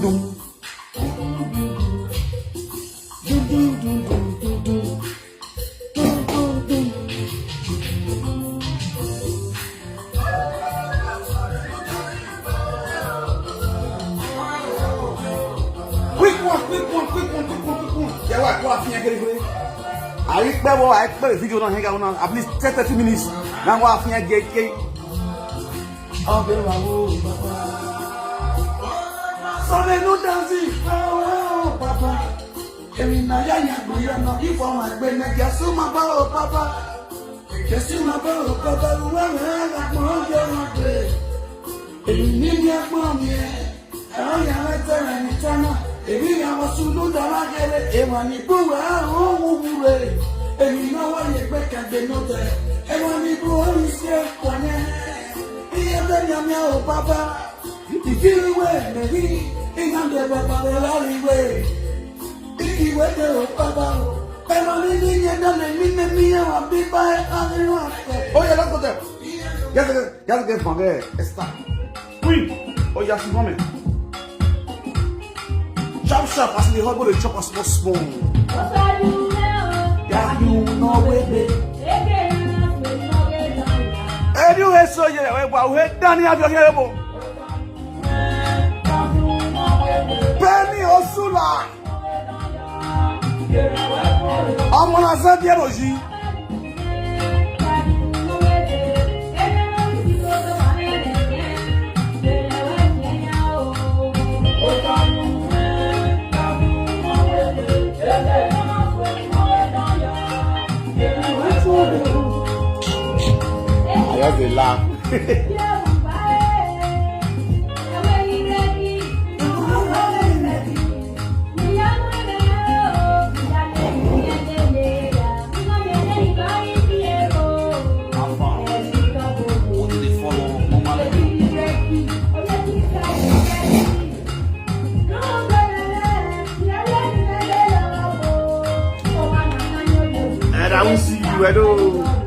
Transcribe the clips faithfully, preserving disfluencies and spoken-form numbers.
Dum. Dum, dum, dum, dum, dum, dum. Dum, dum, dum. Quick one, quick one, quick one, quick one, quick one. Yeah, what? What? I expect, well, I expect the video not hang out now. At least ten, thirty minutes. Now what? I'll get. Okay, wow, wow. So they no dancing. Oh, oh, oh, papa. Èmi náà yá yàgbé yá náà, if I'm a gbé náà, guess who my boy, papa? Guess who my boy, papa? Who am I? Like my own girl, my play. Èmi ní ní ẹ̀gbọ́n mi ẹ̀. Àwọn yàrá tẹ̀lé ní China. Èmi yà wọ́n sùn ló dára gẹ́rẹ́. Èèmọ̀ ní búra àwọn òwú rẹ̀. Èmi náà wáyé pé kàgbé náà tẹ̀. Èèmọ̀ ní búra ní sí ẹ̀kọ́ yẹn. Iye bẹ́ẹ̀ ni àmì àwọn bàbá. If you were me, in the Baba, the Larry way. If you were the Baba, I'm only in the name of me, I'm a big boy, I'm a rock. Oh, yeah, let's go there. Yes, yes, yes, yes, my girl. Esther. Queen. Oh, yes, mommy. Sharp, sharp, as the hot boy, chop us small, small. Yeah, you know, baby. Anyway, so yeah, we, we, we, Danny, have your hair, boy. Penny Osula. Ọmọ na Zambia no yi. I just dey laugh. How far? What do they follow normally? And I will see you. I don't.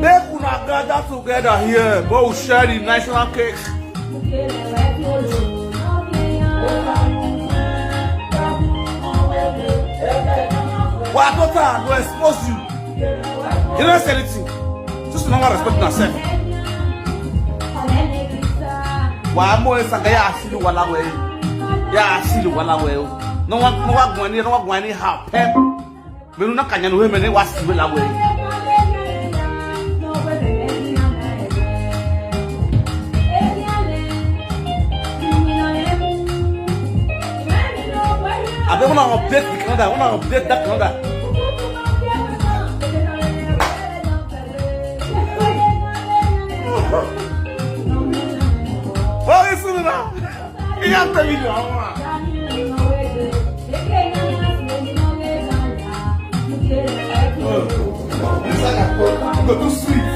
Make una gather together here, but we share the national cake. Wa daughter go expose you. You don't say anything. Just no one respect yourself. Wa mo e sanga ya asilu wala we. Ya asilu wala we. No one, no one go any, no one go anyhow. Pep. Menu na kanya no he mene wa siwe la we. Abe, una update the calendar, una update that calendar. What is it now? He has the video. This one go too sweet.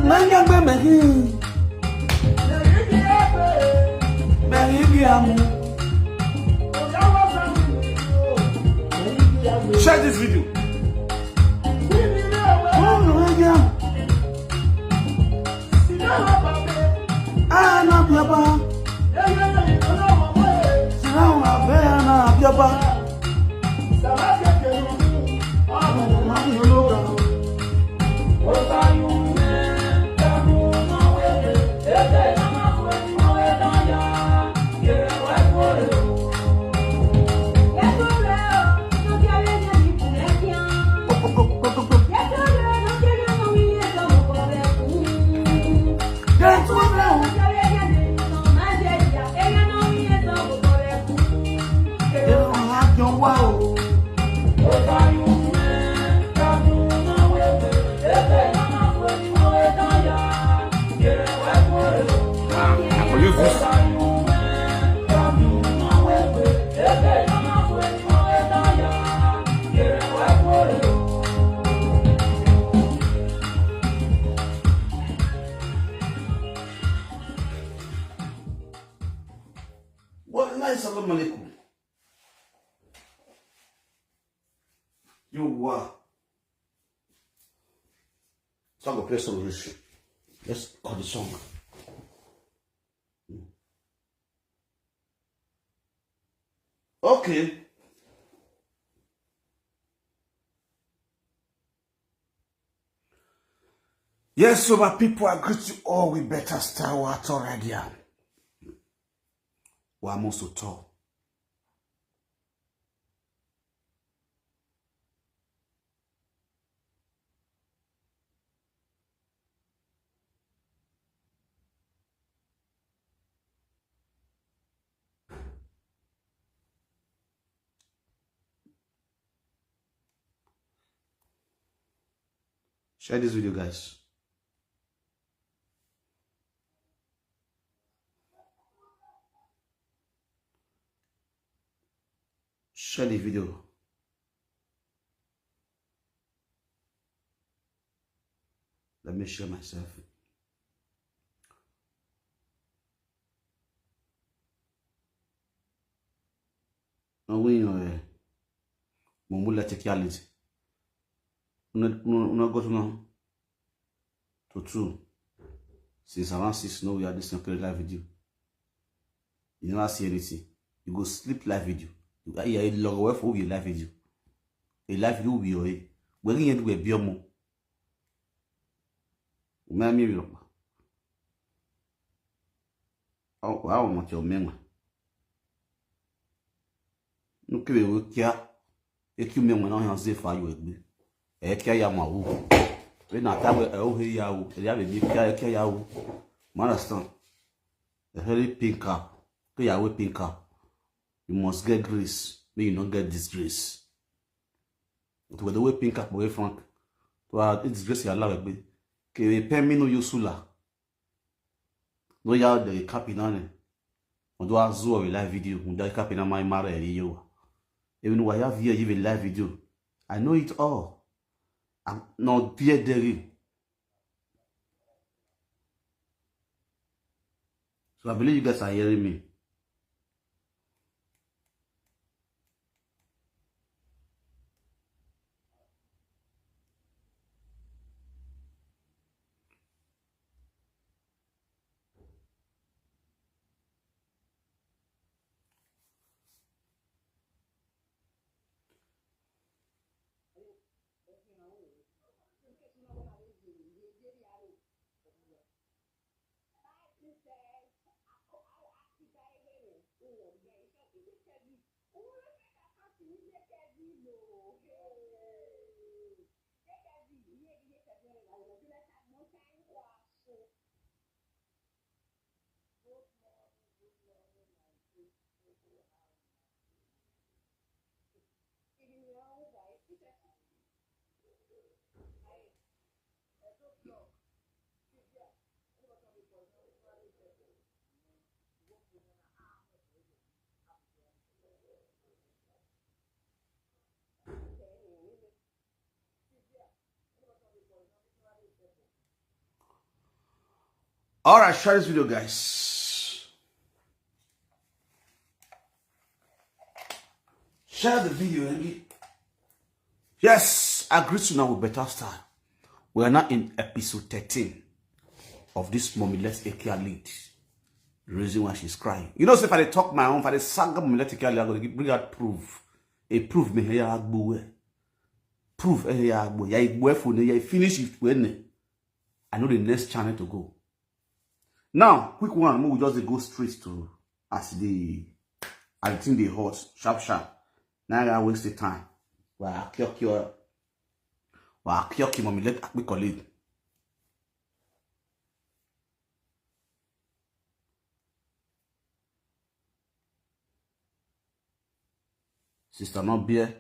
Nanga gbeme hi. Meri bi amu. Share this video. Ana biaba. Sinawa be ana biaba. Assalamu alaikum. You were. So I go play some of this. Let's call the song. Okay. Yes, so my people, I greet you all with better style. What already? Wa mo so tall. Share this video, guys. Share the video. Let me share myself. Àwọn èèyàn ẹ̀, mo mú lẹ́tí kí a lè tì. Una, una, una go to now. To two. Since around six, no, we are this kind of live video. You never see anything. You go sleep live video. You are, you are a log away for your live video. A live video will be your, eh. We're going to be a biomo. Umami Europa. Oh, wow, what your memory. Nuke we kia. Eki ume mwana ya zefa yo egbe. Eki ya ma wu. We na ta we e o he ya wu. E ya be bi kia eki ya wu. Man understand. E very pink up. Ke ya we pink up. You must get grace. May you not get disgrace. To we the way pink up we front. To a disgrace ya la we. Ke we pen mi no yosula. No ya de kapi na ne. Odo azu o live video. Odo kapi na my mare e yo. Even wa ya via you live video. I know it all. I'm not there there. So I believe you guys are hearing me. All right, share this video, guys. Share the video. Yes, I greet you now with better style. We are now in episode thirteen of this Mommy Let's Akia lead. The reason why she's crying. You know, so if I talk my own, if I saga Mommy Let's Akia lead, I'm going to bring out proof. A proof me here agbo. Proof eh here agbo. Ya igbo for ne, ya finish it when. I know the next channel to go. Now, quick one, we just go straight to as the I think they hot, sharp sharp. Now I waste the time. Well, I clock your well, I clock him on me. Let me call it. Sister, not beer.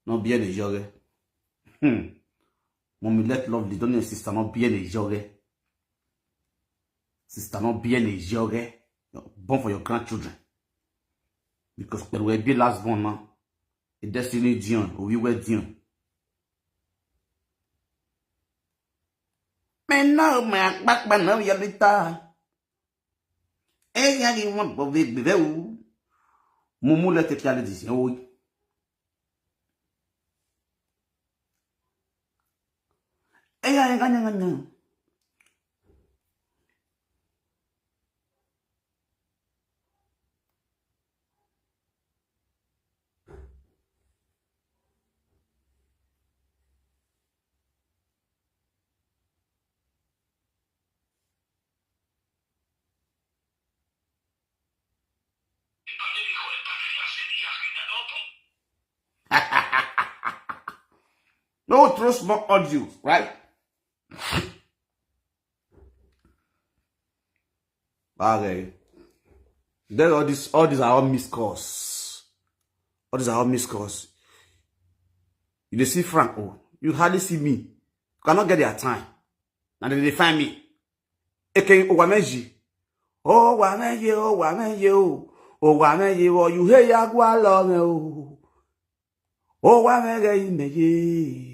Not beer the jogger. Hmm. Mommy, let lovely. Don't you sister, not beer the jogger. Sister, not beer the jogger. Born for your grandchildren. Because there will be last born now. A destiny Dion, or we were Dion. Man, now my back by now, Yalita. Hey, I didn't want to be very. Mumu let it carry this. Oh. Eya, eya, eya, eya. No trust more audio, right? Okay. Then all this, all these are all missed calls. All these are all missed calls. You dey see Frank, oh, you hardly see me. You cannot get their time. And they dey find me. Eke Owameji. Oh, Owameji, oh, Owameji, oh. Oh, Owameji, oh, you hear Yagwa love, oh. Oh, Owameji, Meji.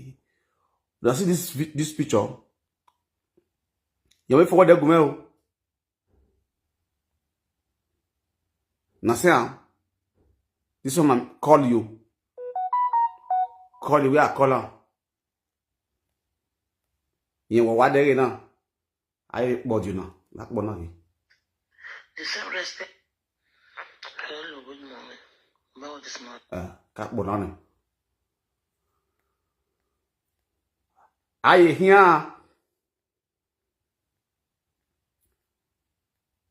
Now see this vi-, this picture. You wait for what they go. Now see, ah, this one man call you. Call you, where I call her. You know what they now? I bought you now. That one now. The same respect. Hello, good morning. About this morning. Uh, that one now. I here.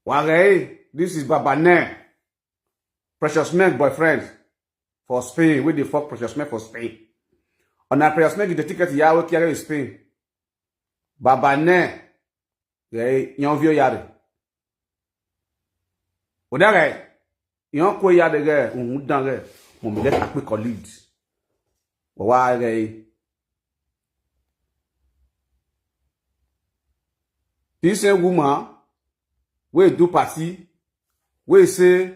Wagay, this is Baba Ne. Precious Men boyfriend for Spain. We dey fuck Precious Men for Spain. On a Precious Men, the ticket ya we carry Spain. Baba Ne. Gay, yon vio yare. Odare. Yon ko yare ge, un dan ge. Mo mi let akpe college. Wa ge. This same woman, we do party, we say,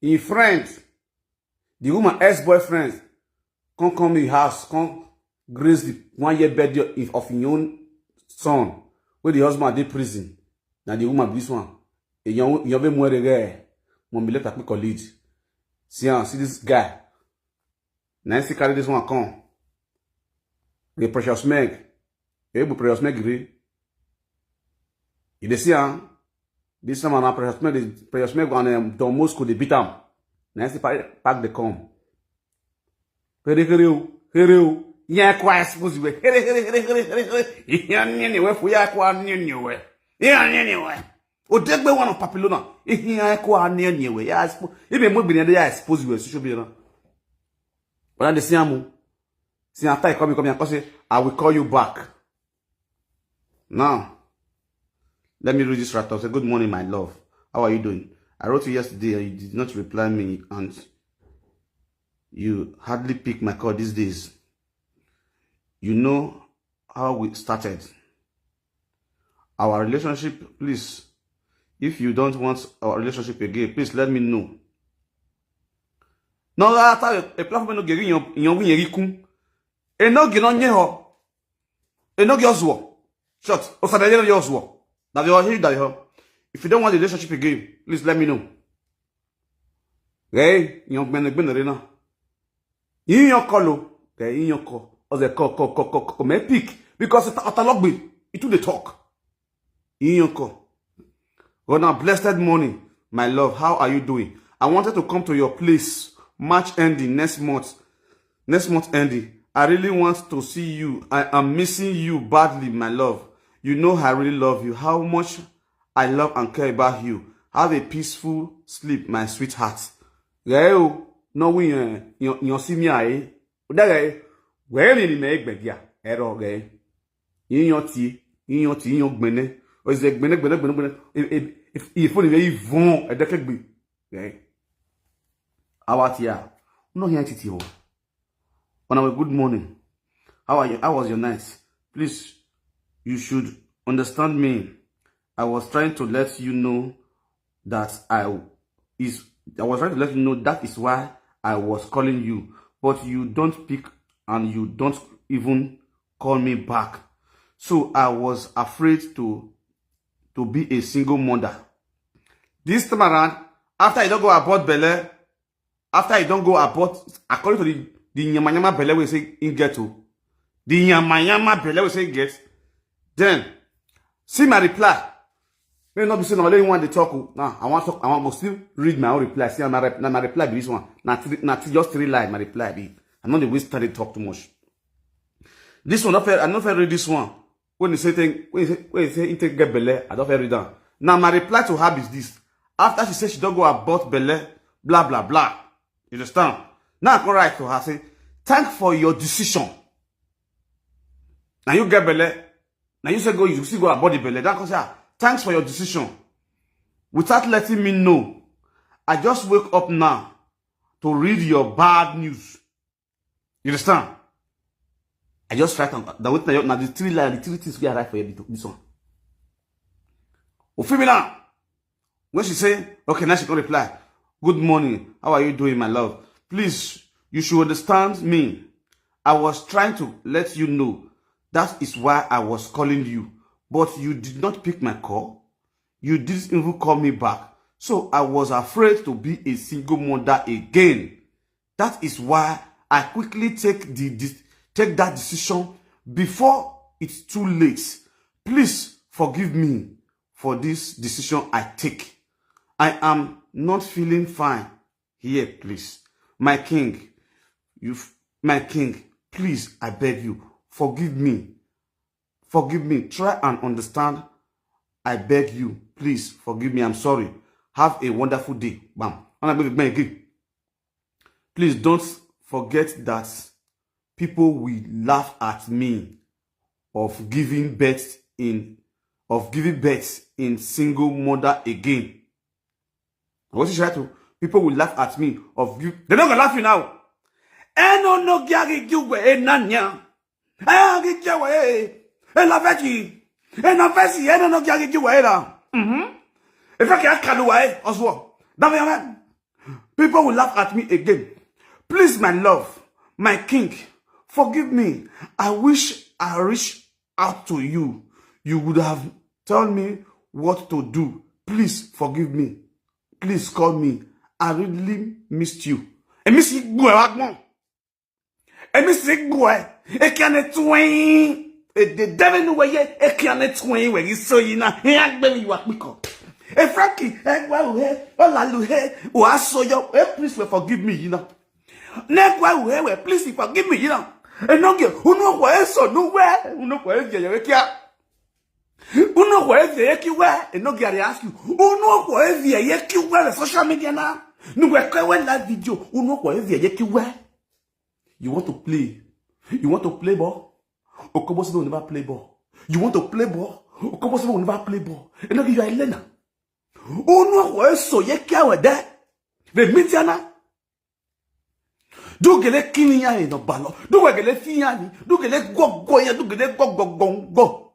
in friend, the woman ex-boyfriend, come come in house, come grace the one year birthday of, of your own son, where the husband dey prison. Now the woman be this one. A young, young be more there. Mom be let akpe college. See, ah, see this guy. Now he carry this one come. The Precious Meg. Hey, but Precious Meg, re. You dey see, ah? This time na Precious Meg, the Precious Meg and, um, Don Moscow, they beat am. Now he pack, pack the come. Here, here, oh, here, oh. Yeah, kwa expose we. Here, here, here, here, here, here. Yeah, anyway, for ya kwa anyway. Yeah, anyway. Odegbe one of Papilona. Yeah, kwa anyway. Yeah, expo-, even more be there, expose we social media. But I dey see am o. See, after he call me, come here, come say, "I will call you back." Now, let me read this right up. Say, "Good morning, my love. How are you doing? I wrote you yesterday and you did not reply me, and you hardly pick my call these days. You know how we started our relationship. Please, if you don't want our relationship again, please let me know." No, after a platform no geri yon, yon win yeri kun. E no gi no nye ho. E no gi ozuo. Short. O fa da yeri ozuo. Na vi o hi da ho. If you don't want the relationship again, please let me know. Hey, yon gbene gbene re na. Yin yon call o. Hey, yin yon call. O ze call, call, call, call, call. Me pick. Because it, it, it, it, it, it, it, it, it, Iyonko. Gonna blessed morning, my love. How are you doing? I wanted to come to your place March ending next month. Next month ending. I really want to see you. I am missing you badly, my love. You know I really love you. How much I love and care about you. Have a peaceful sleep, my sweetheart. Reo, no we, eh, yon, yon si mi aye. Udare, we mi ni me egbe dia. Ero re. Iyonti, iyonti, iyon gbene. O ze gbene, gbene, gbene, gbene. E, e, e, e fo ni ve ivon, e deke gbe. Eh. Awa ti a. No here titi o. On our good morning. How are you? How was your night? Please, you should understand me. I was trying to let you know that I is, I was trying to let you know that is why I was calling you, but you don't pick and you don't even call me back. So I was afraid to, to be a single mother. This time around, after you don't go abort belle, after he don go abort, according to the the yamayama belle wey say he get o, the yamayama belle wey say he get, then see my reply. May not be say na only one dey talk o. Now I wan talk, I wan go still read my own reply. See, na my rep- na my reply be this one. Na three, na three, just three lines my reply be. I no dey waste time dey talk too much. This one, I no fit, I no fit read this one. When he say thing, when he say, when he say he take get belle, I don fit read am. Now my reply to her is this. After she say she don go abort belle, blah blah blah. You understand? Now I come write to her say, "Thank for your decision. Now you get belle. Now you say go, you still go abort the belle." That come say, "Ah, thanks for your decision. Without letting me know, I just wake up now to read your bad news." You understand? I just write am. That wetin I, na the three line, the three things wey I write for here be this one. Ofimina, when she say, okay, now she come reply, "Good morning. How are you doing, my love? Please, you should understand me. I was trying to let you know. That is why I was calling you. But you did not pick my call. You didn't even call me back. So I was afraid to be a single mother again. That is why I quickly take the, the take that decision before it's too late. Please forgive me for this decision I take. I am not feeling fine here, please. My king, you, f- my king, please, I beg you, forgive me. Forgive me. Try and understand. I beg you, please forgive me. I'm sorry. Have a wonderful day." Bam. Ona be again. "Please don't forget that people will laugh at me of giving birth in of giving birth in single mother again." What is that? People will laugh at me of give. They not gonna laugh you now. Eno no giagi giwe enanya. Agi giwe. Ela veti. Ena vesi. Eno no giagi giwe ela. Mhm. If I can kaluwa eh, Oswald. That way, people will laugh at me again. Please, my love, my king, forgive me. I wish I reach out to you. You would have told me what to do. Please forgive me. Please call me. I really missed you. I miss you. Go back, mom. I miss you. Go. I can't twin. The devil no way. I can't twin where you so you know. He ain't been you are quick. Hey, Frankie, hey, well, hey, oh, Lalu, hey, oh, I saw you. Hey, please forgive me, you know. Nekwa uhewe, please forgive me, you know. Enoge, unu kwa eso nuwe, unu kwa evye yewe kia. Unu kwa evye ye kiwe, enoge, I ask you. Unu kwa evye ye kiwe the social media na. Nuwe kwewe live video, unu kwa evye ye kiwe. You want to play? You want to play ball? Okobo say no never play ball. You want to play ball? Okobo say no never play ball. Enoge, you are a learner. Unu kwa eso ye kia we de. The media na. Dugele kini ya eno balo. Dugele fi ya ni. Dugele gogo ya. Dugele gogo gongo.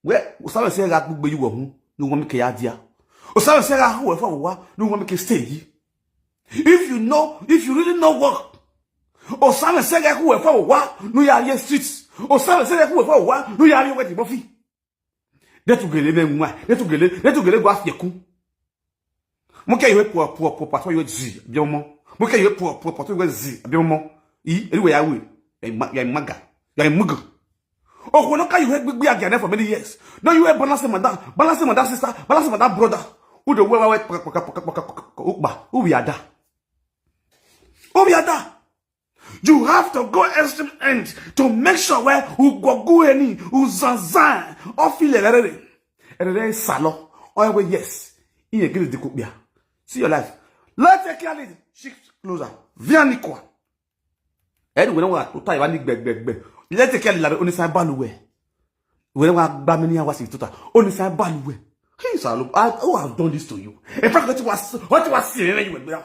We, usabe se ga gbugbe yuwo hu. Nu won mi ke ya dia. Usabe se ga hu e fa wa. Nu won mi ke stay yi. If you know, if you really know work. Usabe se ga hu e fa wa. Nu ya ye streets. Usabe se ga hu e fa wa. Nu ya ye weti bofi. Detugele me nwa, detugele, detugele gwa fieku. Mo ke yo puo puo puo patwa yo zi biomo. Mo ke yo puo puo patwa yo zi biomo. I, anyway, I will. Ya ma- ya maga. Ya mugu. Oh, no, can you help me again for many years? No, you were balancing madam, balancing madam sister, balancing madam brother. Who the way, who we are that? Who we are that? You have to go extreme end to make sure where ugogu any uzanzan or feel erere. Erere salo. Oh, yes. Iye gidi dikubia. See your life. Let's take care of it. Shift closer. Vianikwa. Anyway, no wa to tie bani gbe gbe gbe. Let's take care of it. Only sign baluwe. We no wa gba many hours in total. Only sign baluwe. Hey, Salo, I, who have done this to you? In fact, what was what was saying you were there?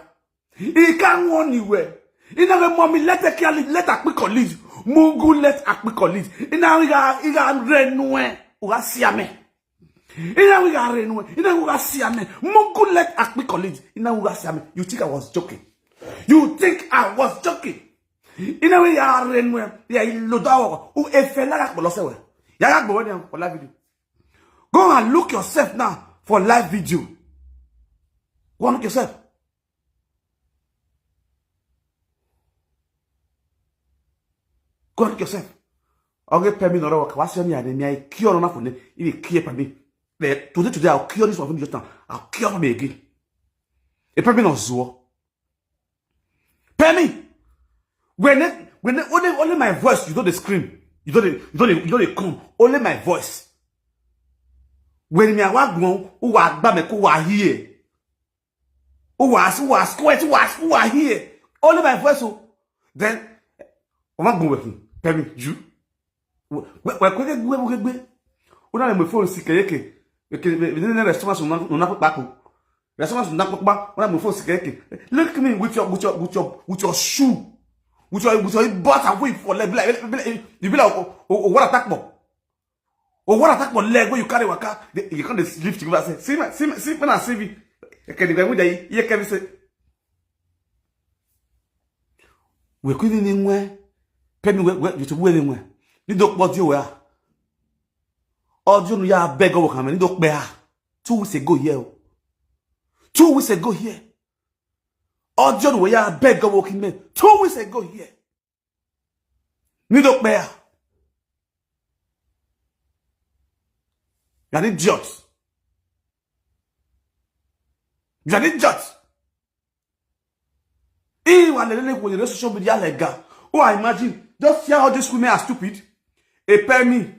He can't warn you well. He never mommy let a care let a quick lead. Mungu let a quick lead. He now he got he got red no. Uga siame. He now he got red no. He now uga siame. Mungu let a quick lead. He now uga siame. You think I was joking? You think I was joking? He now he got red no. Yeah, he load out. Who if a lot of people say well. Yeah, go on for live video. Go and look yourself now for live video. Go and look yourself. Go and kill yourself. Okay, Pemi no work. What's your name? I kill on for me. If you kill Pemi, today, today I'll kill this one from Jotan. I'll kill Pemi again. A Pemi no zuo. Pemi, when it, when it, only only my voice, you don't dey scream. You don't dey, you don't dey, you don't dey come. Only my voice. When me I walk go, who are back me who are here. Who was who was squat who was who are here. Only my voice. Oh. Then, I'm not going working. Pemi, you. Wekwe gwe gwe gwe. Una le mo phone si keke. Keke ne restaurant so na na pa ko. Restaurant so na pa. Una mo phone si keke. Look me with your with your with your with your shoe. With your with your butt and wait for leg. Like, like, like, you be like, oh, oh, oh, what attack mo? Oh, what attack mo leg when you carry waka? They- You can't just lift you up and say, see me, see me, see me, see me. Okay, the guy with the, you can say, we couldn't even wear. Pemi, we, we, you to wear them wear. You don't what you wear. Audio no ya beg over coming. You don't bear. Two weeks ago here. Two weeks ago here. Audio no ya beg over coming. Two weeks ago here. You don't bear. You're an idiot. You're an idiot. He was the lady with the social media like that. Oh, I imagine. Just hear how these women are stupid. A Pemi.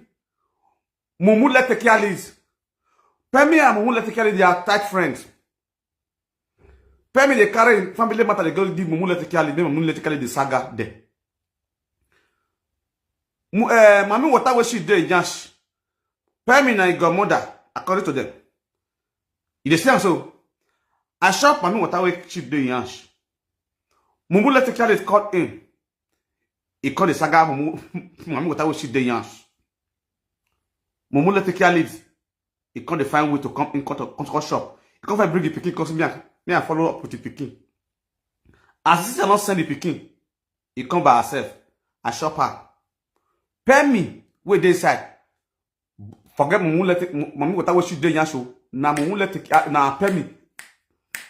Mumu let the care is. Pemi and Mumu let the care, they are tight friends. Pemi they carry family matter, they go give Mumu let the care, then Mumu let the care the saga there. Mu- eh, Mami water where she dey yash. Pemi na your mother, according to them. You dey see am so? I shop Mami water where she dey yash. Mumu let the care is caught in. He called the saga Mumu Mami water where she dey yash. Mumu let the care leaves. He come dey find way to come in, come to, come to shop. He come find bring the pikin, come see me, I- me I follow up with the pikin. As the sister not send the pikin, he come by herself. I shop her. Pemi, wait dey inside. Forget Mumu let it, Mu- Mami water where she dey yash o. Na Mumu let it, ah, na Pemi.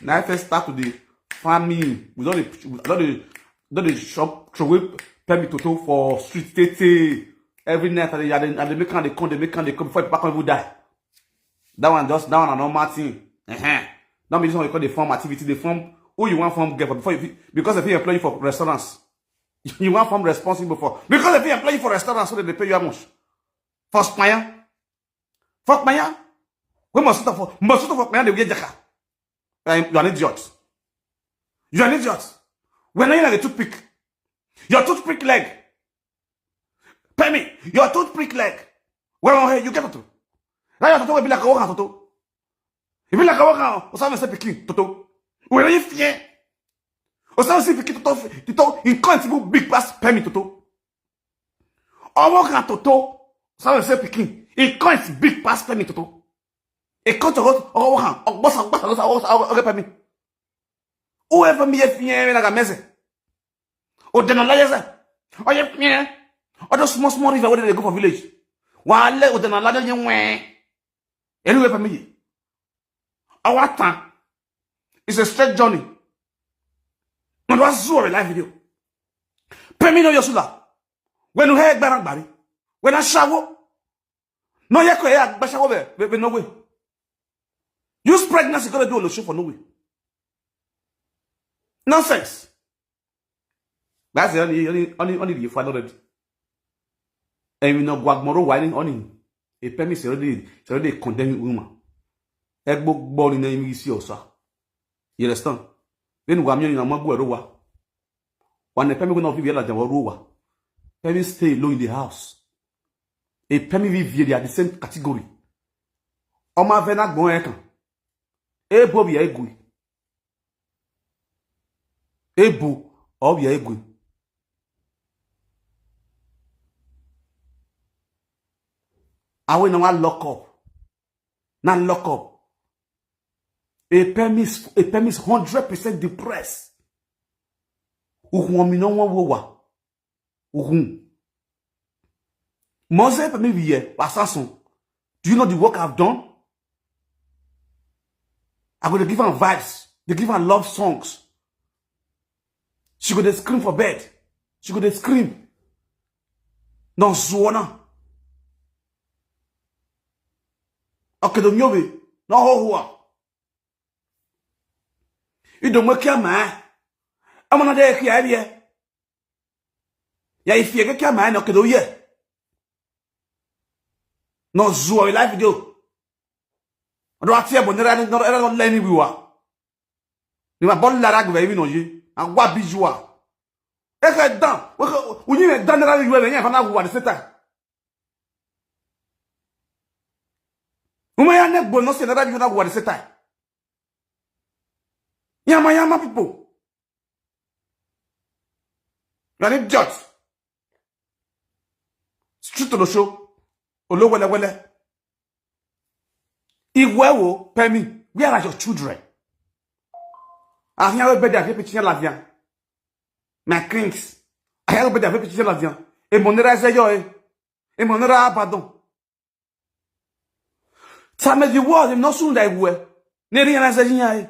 Na I first start to dey farm me. We don dey, we don dey, don dey shop, throw away Pemi toto for street tete. Every night I dey, I dey, I dey make am dey come, dey make am dey come before the back even die. That one just, that one na normal thing. Uh-huh. Don't be this one you call the form activity, the form. Who you want form get for before you fit- because if you employ you for restaurants, you want form responsible for because if you employ you for restaurants, so they pay you how much? For Spanya, for Spanya, when mosquito for mosquito for Spanya, they wear jaka. Eh, you are an idiot. You are an idiot. When you like a toothpick, your toothpick leg. Pemi, your toothpick leg. Well, hey, you get toto. Now your toto will be like a walk toto. It be like a walk. Osama say pikin toto. When you fear, Osama say pikin toto. Toto in country big pass Pemi toto. Owo kan toto. Osama say pikin in country big pass Pemi toto. E country go owo kan. Ogbosa ogbosa ogbosa owo owo Pemi. Whoever me if you na ga meze. O de na la yesa. O ye pie. O do small small river wey dey go for village. Wa le o de na la de yen we. Anyway for me. Our time. It's a straight journey. No do azu o live video. Pemi no yosula. When you hear gbara gbari. When I shower. No ye ko ya gbashawo be be be no way. Use pregnancy go dey do olosho for no way. Nonsense. That's the only only only only the fun already. And you know guagmoro wine only. A Pemi is already is already a condemned woman. Egbo gbori na imi si osa. You understand? Then wa mi na magu ero wa. Wa ne Pemi go na fi la de wa ro wa. Pemi stay alone in the house. A Pemi we they are the same category. Oma vena gbon e kan. Ebo bi egui. Ebo o bi egui. Awe na wa lock up. Na lock up. A Pemi is a Pemi is hundred percent depressed. Uhun mi no won wo wa. Uhun. Mose Pemi bi ye, Assassin. Do you know the work I've done? I go to give her vibes. They give her love songs. She go to scream for bed. She go to scream. No zuona. Okedo nyobe. No ho hua. Ido mwe kia ma. Amana de kia bie. Ya ifie ke kia ma no kedo ye. No zuo live video. Odo atie bo nera no era no leni wiwa. Ni ma bol la rag ve mi no ye. Agwa bijua. Eke dan. Unyi me dan nera wiwa me nya fa na wiwa de seta. Uma ya ne gbo no se nera wiwa na wiwa de seta. Yama yama people. You're an idiot. Street to the show. Olo wele wele. Igwe wo, Pemi, where are your children? Ahia we beda ve pichinya lavia. My kings. Ahia we beda ve pichinya lavia. E monera se yo e. E monera abadon. Tame the world, no soon die we. Ne realize ya e.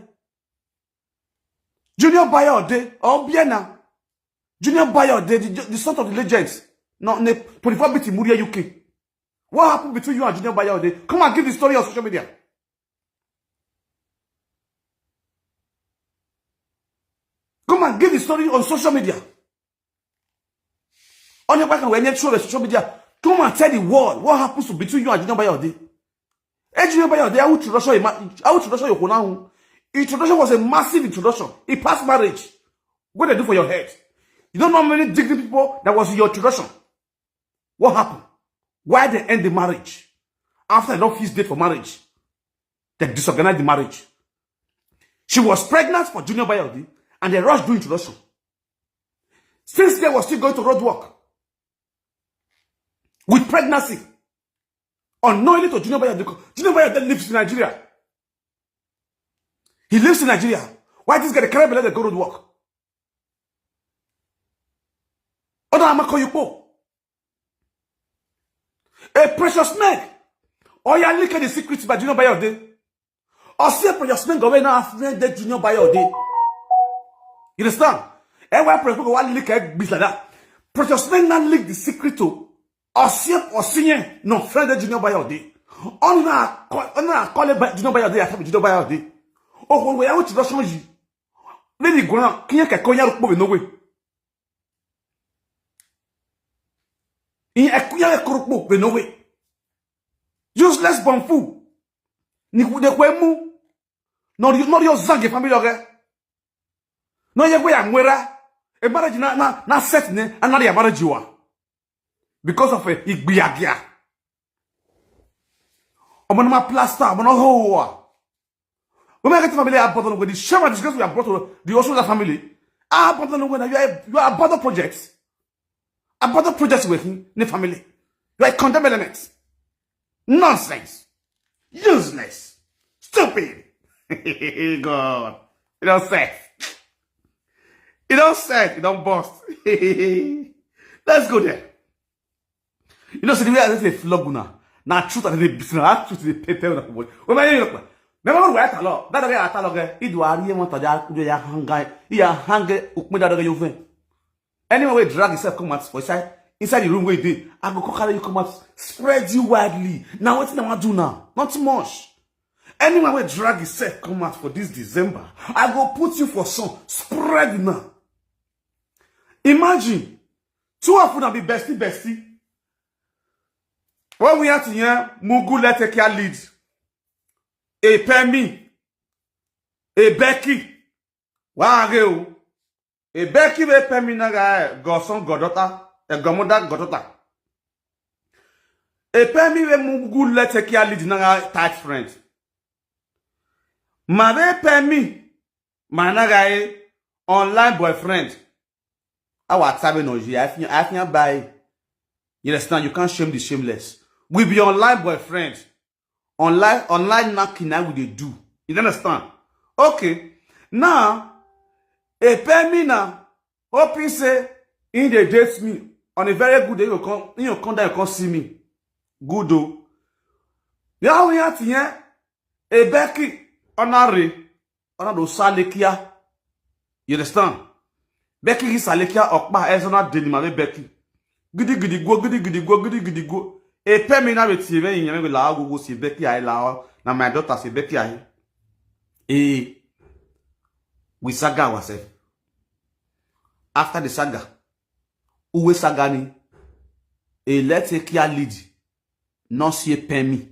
Junior Bayode, Obiena. Junior Bayode, the, the son of the legends. No, ne twenty-four bit Muria U K. What happened between you and Junior Bayode? Come and give the story on social media. Come and give the story on social media. Only back when you show the social media, come and tell the world what happens to between you and Junior Bayode. Hey, Junior Bayode, I will introduction, I will introduction your now. Introduction was a massive introduction. He passed marriage. What they do for your head? You don't know how many dignity people that was in your introduction. What happened? Why they end the marriage? After they don't fix date for marriage, they disorganized the marriage. She was pregnant for Junior Bayodi and they rushed doing introduction. Since they were still going to road work with pregnancy, unknowingly to Junior Bayodi. Junior Bayodi lives in Nigeria. He lives in Nigeria. Why this guy dey carry belle dey go road work? Oda Amako Yupo. A precious man. Oya leak the secret by Junior Bayode. Or see a precious man go away now after the Junior Bayode. You understand? And why precious man go wan leak a bit like that? Precious man now leak the secret to. Or see or see no friend the Junior Bayode. Ona call it by Junior Bayode. I have Junior Bayode. Oh, we are introduction you. Lady Gona, kinya ka konya rukbo no way. In a kunya kurukbo no way. Useless bomb fool. Ni ku de kwemu. No, no, your zange family oge. No, ye kwe ya mwera. A marriage na, na, na set ne, another ya marriage you are. Because of a igbiagia. Omo na ma plaster, omo na ho. When I get family, I brought on with the shame and disgrace we have brought to the Osunla family. I brought on with you are, you are about the projects. About the projects working in the family. You are a condemned element. Nonsense. Useless. Stupid. God. You don't say. You don't say. You don't boss. Let's go there. You know, see the way I say flog una. Na truth I dey beat una. Na truth dey pay pay una for body. When I look, remember when we at law? That guy at law guy. He do a real one to that. Do ya hang guy. He a hang. Ukme that guy you fin. Anyone wey drag himself come out for inside inside the room wey dey, I go come carry you come out, spread you widely. Na wetin I wan do now? Not much. Anyone wey drag himself come out for this December, I go put you for sun, spread now. Imagine, two of una be bestie bestie. When we are here, Mugu let take care lead. A Pemi, a Becky, wa o. A Becky we Pemi na ga godson goddaughter, a gomoda goddaughter. A Pemi we Mugu let take care lead na ga tight friend. Ma we Pemi, ma na ga e online boyfriend. Our tabe no ji, I feel, I feel by. You understand? You can't shame the shameless. We be online boyfriend. Online, online knocking now we dey do. You understand? Okay. Now, a pay me now. Hoping say, in the dates me. On a very good day, you come, you come down, you come see me. Good though. Now we are here. A Becky, honorary, honorary Salekia. You understand? Becky is Salekia, Okpa, Ezra, Denima, Becky. Gidi gidi go, gidi gidi go, gidi gidi go. E pay me na wetin, when you go la go go see Becky I la, na my daughter say Becky I. Eh, we saga ourselves. After the saga, uwe saga ni. E let a clear lead. No see a pay me.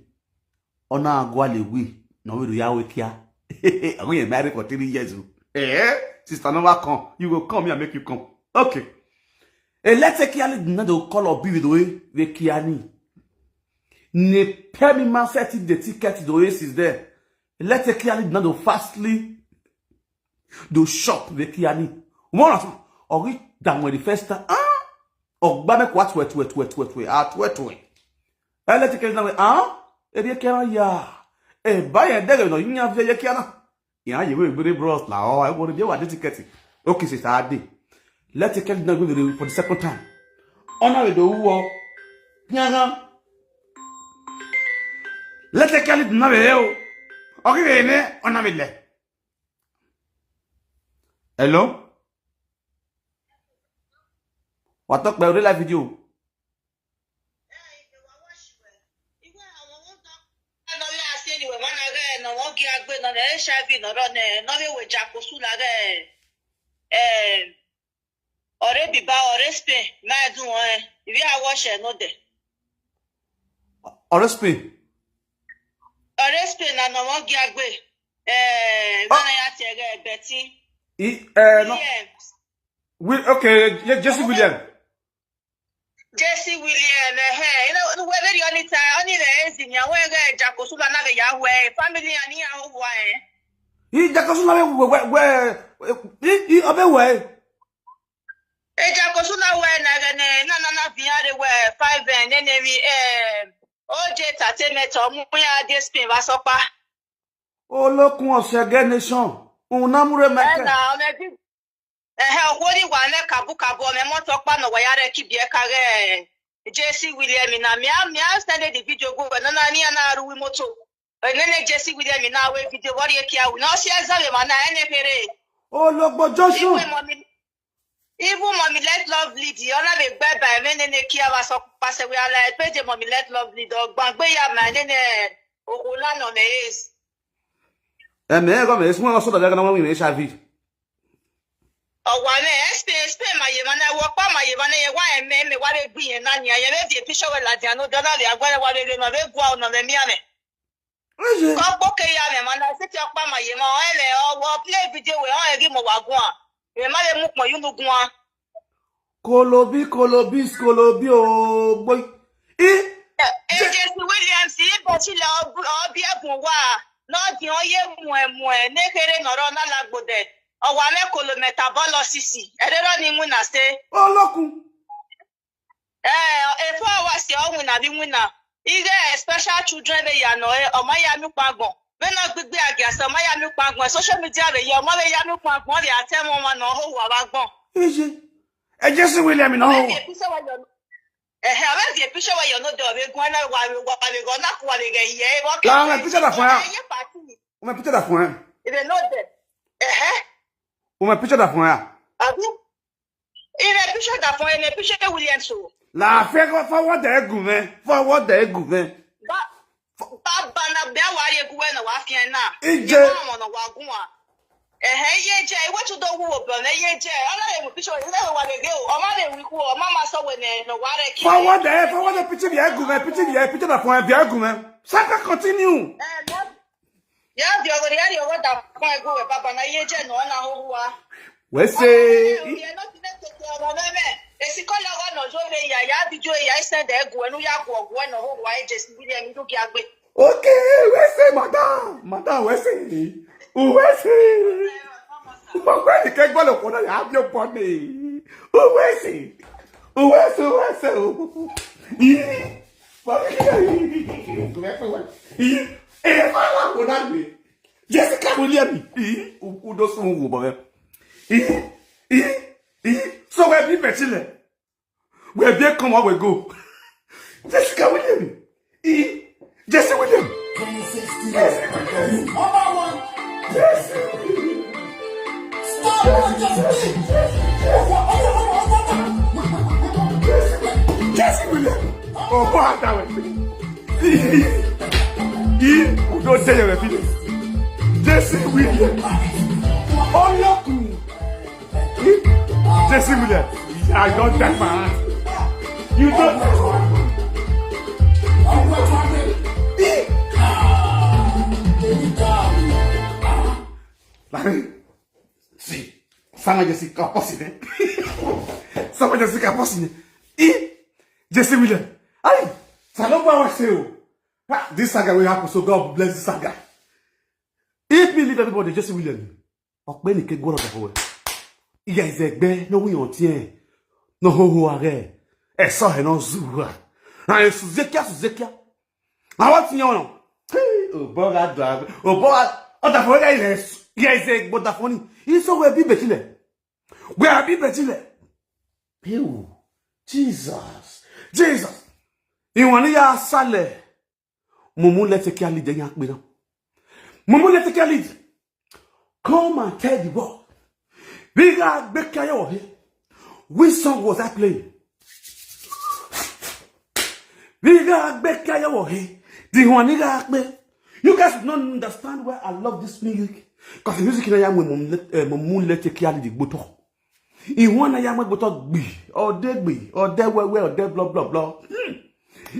Ona agwa le we. No we do ya we kia. I go marry for three years o. Eh? Sister never come. You go come here, make you come. Okay. E let a clear lead na do call up with the way we kia ni. Ne pay me man set the ticket the way is there. E let a clear lead na do fastly do shop we kia ni. One of ori down with the first time. Ah, ogba me kwa twe twe twe twe twe. Ah, twe twe. E let a clear lead na we ah, e de kia ya. E ba ye de no yin ya fi ye kia na. Ya ye we gbere bros la o, e go de wa de ticket. Okay, sister Ade. Let a clear lead na we for the second time. Ona we do wo. Nyaga. Let a clear lead na we o. Okay, we ne ona we le. Hello? What talk about real life video? Ore biba, ore Spain, ma dun ore. Ibi awo she no de. Ore Spain. Ore Spain na no won gi agbe. Eh, Ah. Gana ya ti ere Betty. I, eh, no. Williams. Wi-, okay, Je-, Jesse William. Jesse William, eh, eh. You know, we very only time, only the easy, ya we ga Jakosu na ga ya we, family ani ya ho wa, eh. I Jakosu na we, we, we, we, i, i, obe we. E Jakosu na we na ga ne, na, na, na, biare we, five, eh, ne, ne, mi, eh, O J Entertainment, omu ya de Spain, va so pa. Olokun Osege Nation. Unamure Eh, Michael. Na, o me bi-, eh, eh, o ni wa me kabu kabu, o me moto pa no wa ya re ki bi e ka re. J C William na mi a, mi a send the video go, no na ni na ru wi moto. E ne ne J C William na we video, what you care? No, si eza we ma na ene pere. Ologbo Joshua. Even mommy, even mommy let love lead you. Ona be gbe ba me ne ne kia va so pa se we ala e pe je mommy let love lead. O gbangbe ya ma ne ne. O ko la no me is. E me go me is mo so da ga na mo mi H I V. O wa me, eh, Spain, Spain ma ye ma na wo pa ma ye ma na ye wa e me, me wa be gbi ye na ni, ye be di picture we la di ano, dona le agwa wa be be ma be gwa o no me mi ame. Oye. Ko po ke ya me ma na si ti o pa ma ye ma, o e me, o wo play video we, o e gi mo wa gwa. Me ma le mu pon you nu gwa. Kolobi, kolobi, kolobi, o boy. I E J C Williams, i bo ti le obi, obi egun wa. No di o ye mu e mu e, ne kere no ro na lagbo de. O wa me kolo meta bo lo sisi. E de ro ni mu na se. Olokun. Eh, e fo wa si o win abi win na. Ige special children be ya no e, o ma ya mi pa gbon. Me no gbigbe agi ase, o ma ya mi pa gbon. Social media be ye, o ma be ya mi pa gbon, be ate mo ma no ho wa ba gbon. Eje. E Jesse William no ho. Be pise wa yo. Eh, eh, be pise wa yo no do be gun na wa wa be go na ku wa be ge ye. Wo ke. La, me picture da fun ya. Ye party. O me picture da fun ya. Ibe no de. Eh, eh. O me picture da fun ya. Abi? Ine picture da fun, ine picture Williams o. La fe ko forward de gun me. Forward de gun me. Ba, baba na be wa ye gu we na wa fi na. Ije. Ye wa mo na wa gun wa. Eh, eh, ye je, we tu do wu o be na ye je. Ala ye mu picture, ile wa le ge o. O ma le wi ku, o ma ma so we ne no wa re ki. Forward de, forward de picture bi e gun me, picture bi e, picture da fun e bi e gun me. Saka continue. Eh, no. Ya di ogo, ya di ogo da fun e gu we baba na ye je no na ho wa. We say, ye no ti ne tete ogo me me. E si ko la wa no jo le ya, ya di jo ya ise de gu enu ya gu ogu no ho wa e je si bi de mi du ki agbe. Okay, we say, madam, madam, we say, we say. Mo pe ni ke gbo lo ko na ya bi o po ni. We say, we say, we say. Mo pe ki, mo pe wa. E fa wa ko na ni. Jessica William. Ih, u-, udo sun wo bo. Ih, ih, ih. So we bi betile. We bi come we go. Jessica William. Ih, Jesse William. Yes. Number one. Yes. Stop. Yes. Yes. Oh, what are we? He who don't tell you everything. Jesse William. Oh, look. Jesse William. I don't take my hand. You don't. Like, see, Sama Jessica Possine. Sama Jessica Possine. Eh? Jesse William. Aye. Salomba was you. Ah, this saga will happen, so God bless this saga. If me leave everybody, Jesse William. Okpeni ke gwara da boy. Iya is egbe no we on tie. No ho ho age. E so he no zuwa. Na e suzekia suzekia. Na what you know? Hey, o boga do ag. O boga o da for guy is. Iya is egbe da for ni. Iso we bi betile. We abi betile. Ewu. Jesus. Jesus. Iwani ya sale. Mumu lete kia lead ya kpina. Mumu lete kia lead. Come and tell the world. We got back here. Which song was I playing? We got back here. The one we got back. You guys don't understand why I love this music. Because the music in Ayam Mumu lete kia lead gboto. Iwọ na ya magboto gbi, ode gbi, ode wewe, ode blo blo blo. Hmm.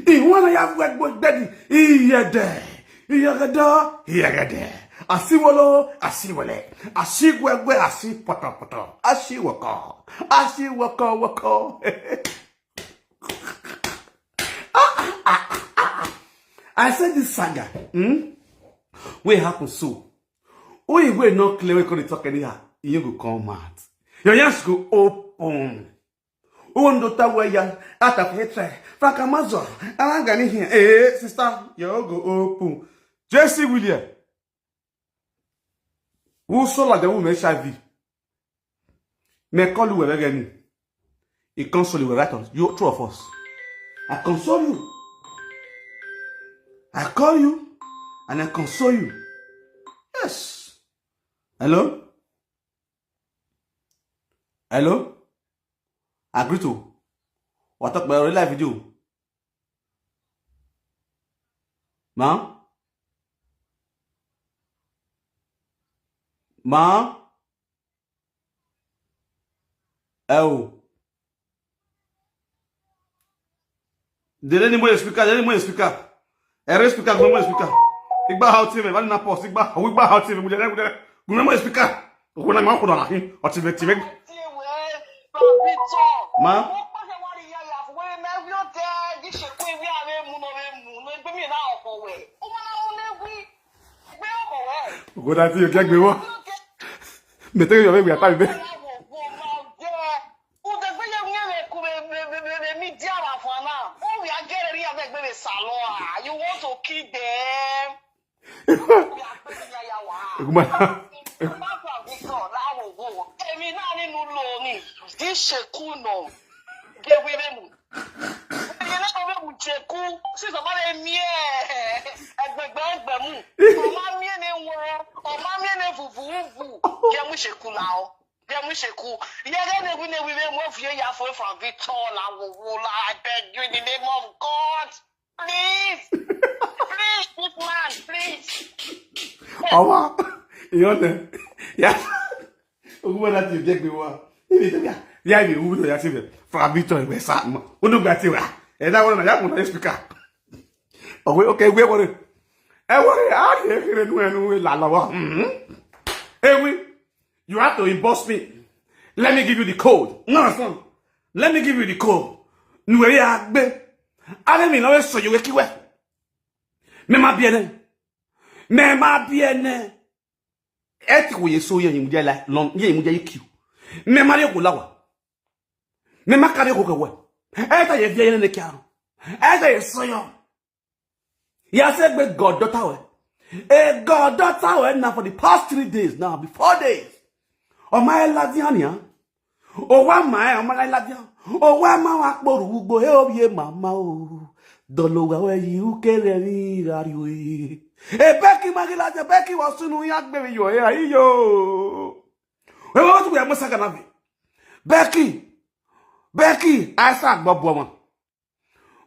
Iwọ na ya wegbo dedi, iyede, iyegede, iyegede. Asiwolo, asiwele. Asigwegwe, asi poto poto. Asiwoko. Asiwoko woko. I said this saga. Hmm? Wey happen so. Who you wey not clear wey come dey talk anyhow? You go come out. Your ears go open. Who want to tell where you out of hatred? Fakamazo, Alangani here. Eh, sister, your go open. Jesse William. Who sold like the woman H I V? Me call you wherever any. He console you right on. You two of us. I console you. I call you and I console you. Yes. Hello? Hello? Agrito. What talk about real life video? Ma? Ma? Ẹ o. Dede ni mo yẹ speaker, dede ni mo yẹ speaker. Ẹ̀rẹ́ speaker, mo yẹ speaker. Igba how team, wani na post, igba, igba how team, mo jẹ, mo jẹ, mo yẹ speaker. Òkú náà mo kò dọ̀la hin, ọtí mi, tì mí. Ma? Òkú náà tí yóò jẹ́ gbé wọ́n. Mẹ̀tẹ́rẹ́ yọ̀ bẹ́ẹ̀ gbé àtàlẹ́ bẹ́ẹ̀. You want to kill them. Èmi náà nínú lónìí, kì í ṣe kú nà. Gẹ̀wé rẹ̀ mú. Èmi náà rẹ̀ mú jẹ kú. Sísọ bá lè mí ẹ̀. Ẹgbẹ̀gbẹ̀ ẹgbẹ̀ mú. Ọmọ mi ẹ̀ ní wọ́n. Ọmọ mi ẹ̀ ní vùvùvù. Gẹ̀mú ṣe kú la ọ́. Gẹ̀mú ṣe kú. Yẹ́rẹ́ ní wí ní wí rẹ̀ mú fi ya fún Frank Victor la wò wò la. I beg you in the name of God. Please. Please, this man, please. Ọmọ, ìyọ́nà. Ya. Ogun bá láti ìjẹ́ gbé wa. Ibi tó ga. Ya ibi ìwúrò ya ti bẹ̀. Fàbí tọ̀ ìwé sá mọ̀. Ó ló gba ti wà. Ẹ dá wọn náà, yà kùn náà speaker. Ọ̀wé, okay, ìwé wọlé. Ẹ wọlé, a lè kéré nú ẹnu ìlà lọ́wọ́. Mhm. Ewì, you have to inbox me. Let me give you the code. No, no, no. Let me give you the code. Nùwé yà gbé. Alẹ́ mi náà wẹ́ sọ yòówé kíwẹ́. Mẹ́ máa bí ẹ náà. Mẹ́ máa bí ẹ náà. Eti wo ye so ye yimudia la lon ye yimudia ye kiu. Me mari ko lawa. Me makare ko kawa. Eta ye vie ne kia. Eta ye so yo. Ya se gbe goddaughter we. A goddaughter we now for the past three days now, be four days. O ma e la di ania. O wa ma e, o ma la la di. O wa ma wa kporu ugbo e o ye mama o. Dolo wa we yi u kere ni gari we. E Becky ma gi la je, Becky wa sunu ya gbe mi yo e ayi yo. E wa tu ya mo saka na vi. Becky. Becky, a sa gbo bo mo.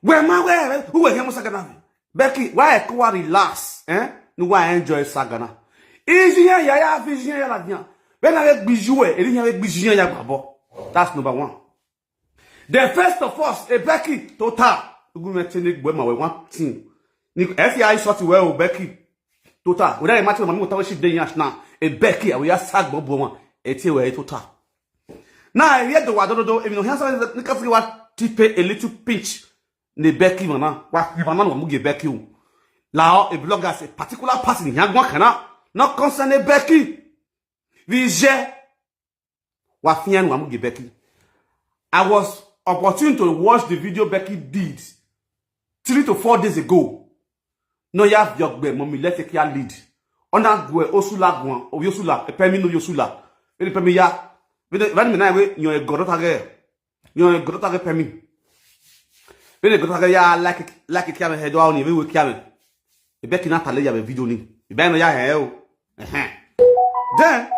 Where my where? Who were him Sagana? Becky, why I come relax? Eh? No, why I enjoy Sagana? Is here, yeah, yeah, vision, yeah, like, yeah. When I be you, eh, and you be you, yeah, babo. That's number one. Then first of all, a Becky, total. You go make change, boy, my one thing. Nick, F I shot well, Becky. Total. Whether I match my move, ship day yash now. A Becky, I will just sag bobo one. A tear where total. Now I hear the word, do, do, if you know, here's something that Nick Africa tipe a little pinch. Ne Becky, man. What, if I'm not going to get Becky? Lao, a blogger, a particular person, young one cannot. Not concern a Becky. Vije. Wafian Wamugi Becky. I was opportune to watch the video Becky did three to four days ago. No, you have your mommy, let's take your lead. Ona gwe osula gwan, o yosula, e pemi no yosula. Ele pemi ya. Vede, vede me na we, you're a god of a girl. You're a god of a pemi. Vede god of a girl, ya like, like it, kiame head, wa oni, we kiame. Ebe ki na tale ya be video ni. Ebe no ya he o. Ehen. Then,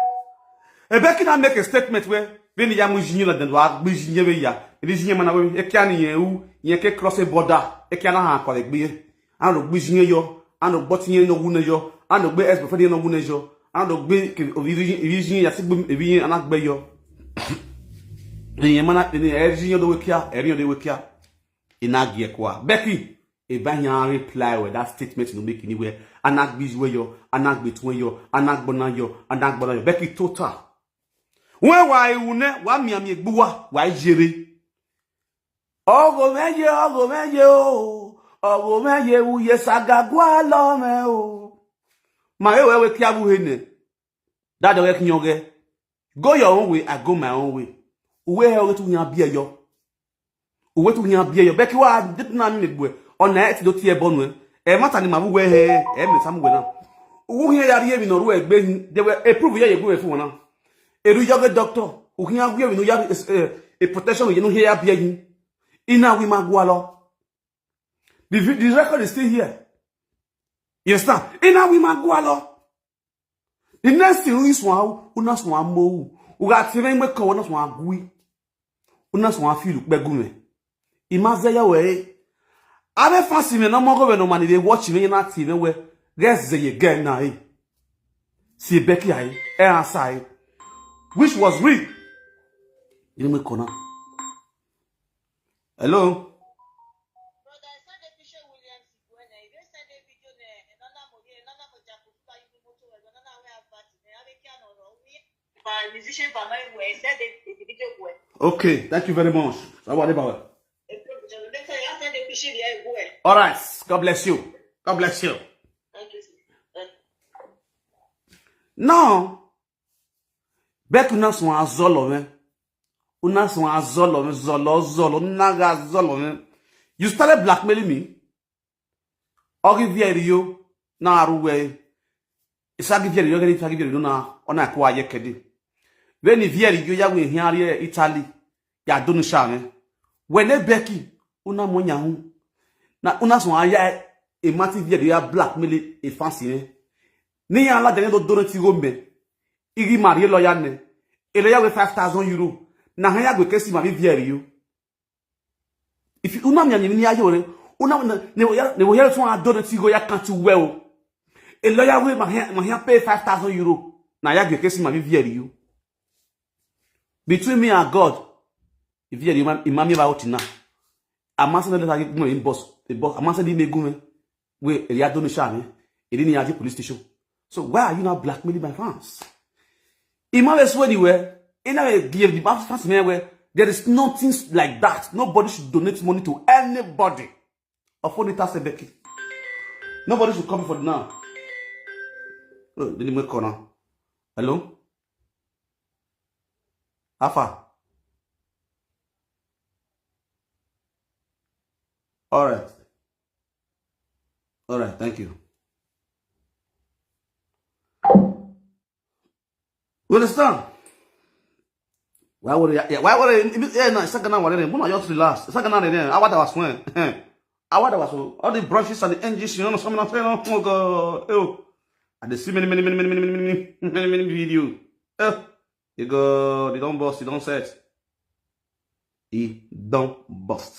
Ebe ki na make a statement where, when ya mu jinye la den wa gbe jinye be ya. Ni jinye mana we, e kia ni ye u, ye ke cross a border, e kia na ha kwa gbe. Ano gbe jinye yo, ano gbot ye no wu ne yo, ano gbe ex boyfriend ye no wu ne yo, ano gbe ke o vi jinye ya si gbe vi ana gbe yo. Ni ye mana ni e jinye do we kia, e ri do we kia. Ina gi e kwa. Becky, e ba yan reply we that statement no make anywhere. Ana gbe we yo, ana gbe tun yo, ana gbona yo, ana gbona yo. Becky total. When wa iwu ne, wa mi ami egbuwa, wa jere. Ogo meje, ogo meje o. Ogo meje u ye saga gwa lo me o. Ma e we we kia bu he ne. That the work yoge. Go your own way, I go my own way. Uwe he oge tu nya bia yo. Uwe tu nya bia yo. Becky wa dit na mi gwe. Ona et do tie bonu e. E mata ni ma bu we he, e me samu we na. Uwe he ya ri e mi no ru e gbe hin. They were approve ye ye gwe fu na. Eru yoge doctor. Uwe ya gwe mi no ya, eh, a protection ye no he ya bia hin. Ina we ma gwa lo. The, vi- the record is still here. You understand? Ina we ma gwa lo. The next thing is one, una swan mo. Uga ti me ko una swan gui. Una swan feel pe gume. Imaze ya we. Abe fancy me no mo go we no man dey watch me na ti me we. Guess ze ye gen na e. Si Becky ai. E answer e. Which was real. You know me corner. Hello. Okay, thank you very much. Sawa de bawa. All right. God bless you. God bless you. Now, Becky una swan azolo me. Una swan azolo me, zolo, zolo, una ga zolo me. You started blackmailing me. Ogi vieri yo, na aru we. Isagi vieri yo, gani isagi vieri yo na, ona kwa ye kedi. Veni vieri yo ya we hiari Italy, ya donu sha me. Wene Becky, una mo nya hu. Na una swan aya e mati vieri ya blackmail e fancy me. Ni ya la dene do donu ti go me. Igi mari lawyer ne. E lawyer we five thousand euro. Na ha ya gwe kesi ma vi vieri yo. If you una mi ni ayo re, una na- ne wo ya ne wo ya tun ado de ti go ya kan ti we o. E lawyer we ma he ma he pay five thousand euro. Na ya gwe kesi ma vi vieri yo. Between me and God, if you imam imam ba oti na. Amasa na leta mo in boss, the boss. Amasa di me gume. We e ya do no sha me. E di ni aje police station. So why are you now blackmailing my fans? Imam is anywhere. In a give the fans me where there is nothing like that. Nobody should donate money to anybody. Of only Tasebeki. Nobody should come for now. Oh, didn't make corner. Hello? How far? All right. All right, thank you. You understand? Why would I? Why would I? Yeah, no, it's not gonna worry. When I just relax, it's not gonna worry. I want was when. I want was all the brushes and the engines. You know, something I'm saying. Oh God, oh. And they see many, many, many, many, many, many, many, many, many video. Oh, you go. They don't bust. They don't set. He don't bust.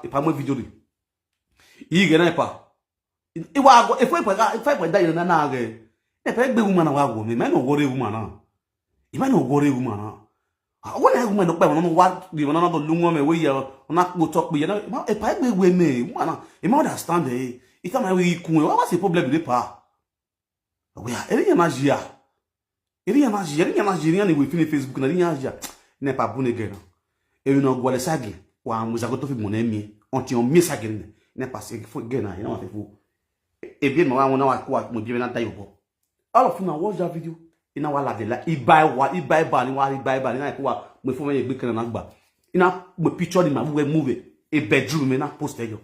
epa mo video re. Ige na epa. Iwa go, epa, epa, epa, epa da yo na na ge. Epa egbe woman na wa go me. Me no worry woman na. Ima no worry woman na. Ah, when I woman no pa no wa di woman no do lungo me we ya. Na go talk be ya. Epa egbe we me. Woman na. Ima understand eh. Ita ma we ku. What's the problem with epa? Oya, eri ya na jia. Eri ya na jia, eri ya na jia, eri ya na we fini Facebook na eri ya jia. Ne pa bune gena. Ebi na gwale sagi, wa muza go to fi mone mi. Onti on mi sagi ne. Ne pa se fo gena, ina wa fe fo. Ebi ma wa na wa kwa mo bi na da yo bo. All of una watch that video. Ina wa la de la. I buy wa, I buy ba ni wa, I buy ba ni na kwa mo fo me gbe kana na gba. Ina mo picture ni ma we move. E bedroom me na post yo.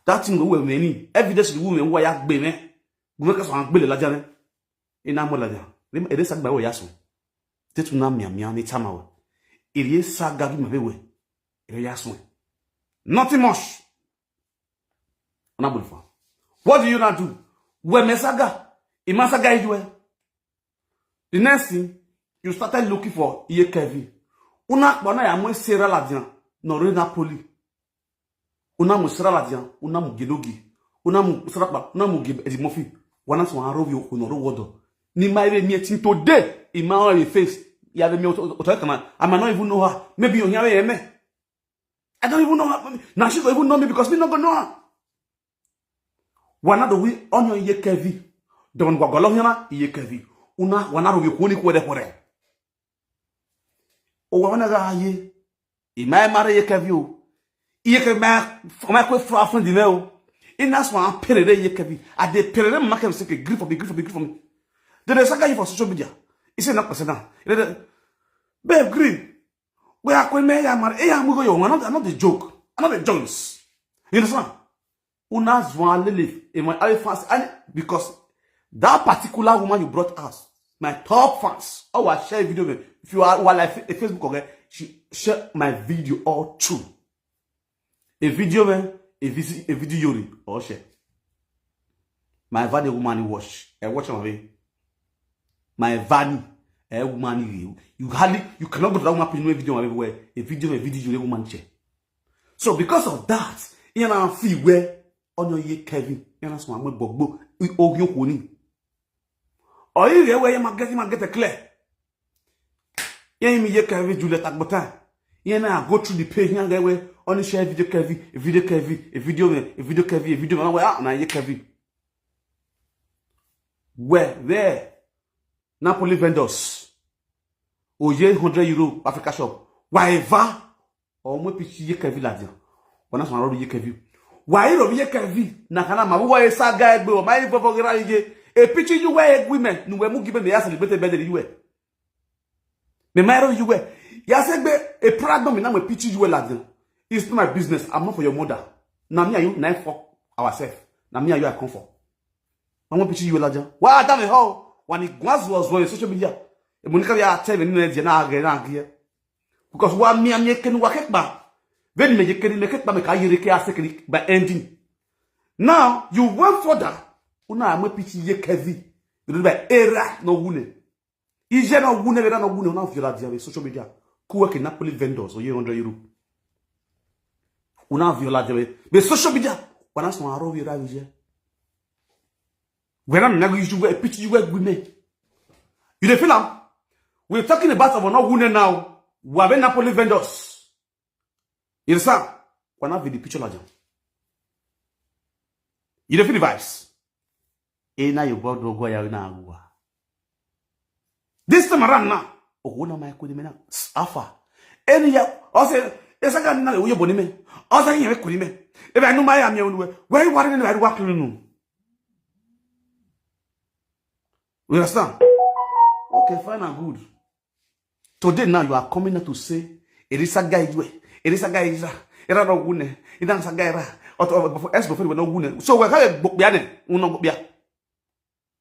That thing go we me ni. Evidence the woman wa ya gbe me. Gume ka so an gbele laja ne. Ina mo laja. Ede sa gba we ya so. Tetu na mia mia ni tama we. Iri sa ga gi ma be we. Iri ya so. Nothing much. Ona bulfa. What do you not do? We me saga. Ima saga idu e. The next thing, you started looking for Iye Kevin. Una kpa na ya mo sera la dian. No re Napoli. Una mo sera la dian, una mo gedogi. Una mo sera pa, una mo ge Eddie Murphy. Wana so aro yo ko no ro wodo. Ni ma ere mi etin today, in my own face. Ya be mi o to kana. I might not even know her. Maybe you hear me. I don't even know her. Now she don't even know me because me not gonna know her. Wana do we onyo Iye Kevin. Don gwagolo yana Iye Kevin. Una wana ro yo ko ni ko de pore. O wa wana ga ye. I ma mare Iye Kevin o. Iye Kevin ma ma ko fro afun di me o. Ina so an perere Iye Kevin. A de perere ma ke se ke grip for me, grip for me, grip for me. They dey saga you for social media. He say na person na. Babe, green. We are going me ya mare. E ya mu go yo. I not I not the joke. I not the joints. You understand? Una zwan lele in my other fans and because that particular woman you brought us, my top fans. Oh, I share video me. If you are while I a Facebook okay, she share my video all too. A video me, a video a video yori or share. My valley woman you watch. I watch my way. My valley, a woman you you hardly you cannot go to that woman pin video everywhere. A video a video yori woman share. So because of that, you know feel where on your year Kevin, you know some gbogbo ogun kò ní. Or you hear where you might get you might get a clear. Yeah, me year Kevin Juliet Agbota. Yeah, now I go through the page here where only share video Kevin, a video Kevin, a video me, a video Kevin, a video me. Ah, na year Kevin. Where where Napoli vendors. Oye hundred euro Africa shop. Whatever. Or mo pichi ye Kevin la dia. Wana sma ro ye kevi. Wa iro ye kevi. Na kana ma wa esa ga egbe o ma ifo fo gira ye. E pichi you we egbe me. Nu we mu gibe me ya celebrate birthday you we. Me ma ro you we. Ya se gbe e prado me na me pichi you we la din. It's not my business. I'm not for your mother. Na me and you na for ourselves. Na me and you I come for. Wa mo pichi you we la din. Wa da me ho. Wa ni gwa zuo zuo social media. E mo ni ka ya tell me ni na je na ge na ge. Because wa mi ami ekeni wa kekpa. Veni me yekeni me kekpa me ka yere ke ase keni by ending. Now you went further. Una amwe pichi ye kevi. You do by era no wune. Ije no wune vera no wune una viola dia social media. Kuwe ke Napoli vendors or ye hundred euro. Una viola dia be social media. Wana so aro vera ije. When I'm not you we pichi you we me. You dey feel am? We're talking about of no wune now. We have Napoli vendors. You understand? Wana be the picture la jam. You dey feel the vibes? E na your board go ya na agwa. This time around now, oh na my kudi me na afa. Any ya, o se esa ga na uye boni me. O se yin me kudi me. E ba nu ma ya mi onwe. Where you worry na wa kunu. You understand? Okay, fine and good. Today now you are coming out to say Erisa guy you, Erisa guy Erisa, Era no wune, Ina sa guy Era, or for S before we no wune. So we ka gbokpia ne, we no gbokpia.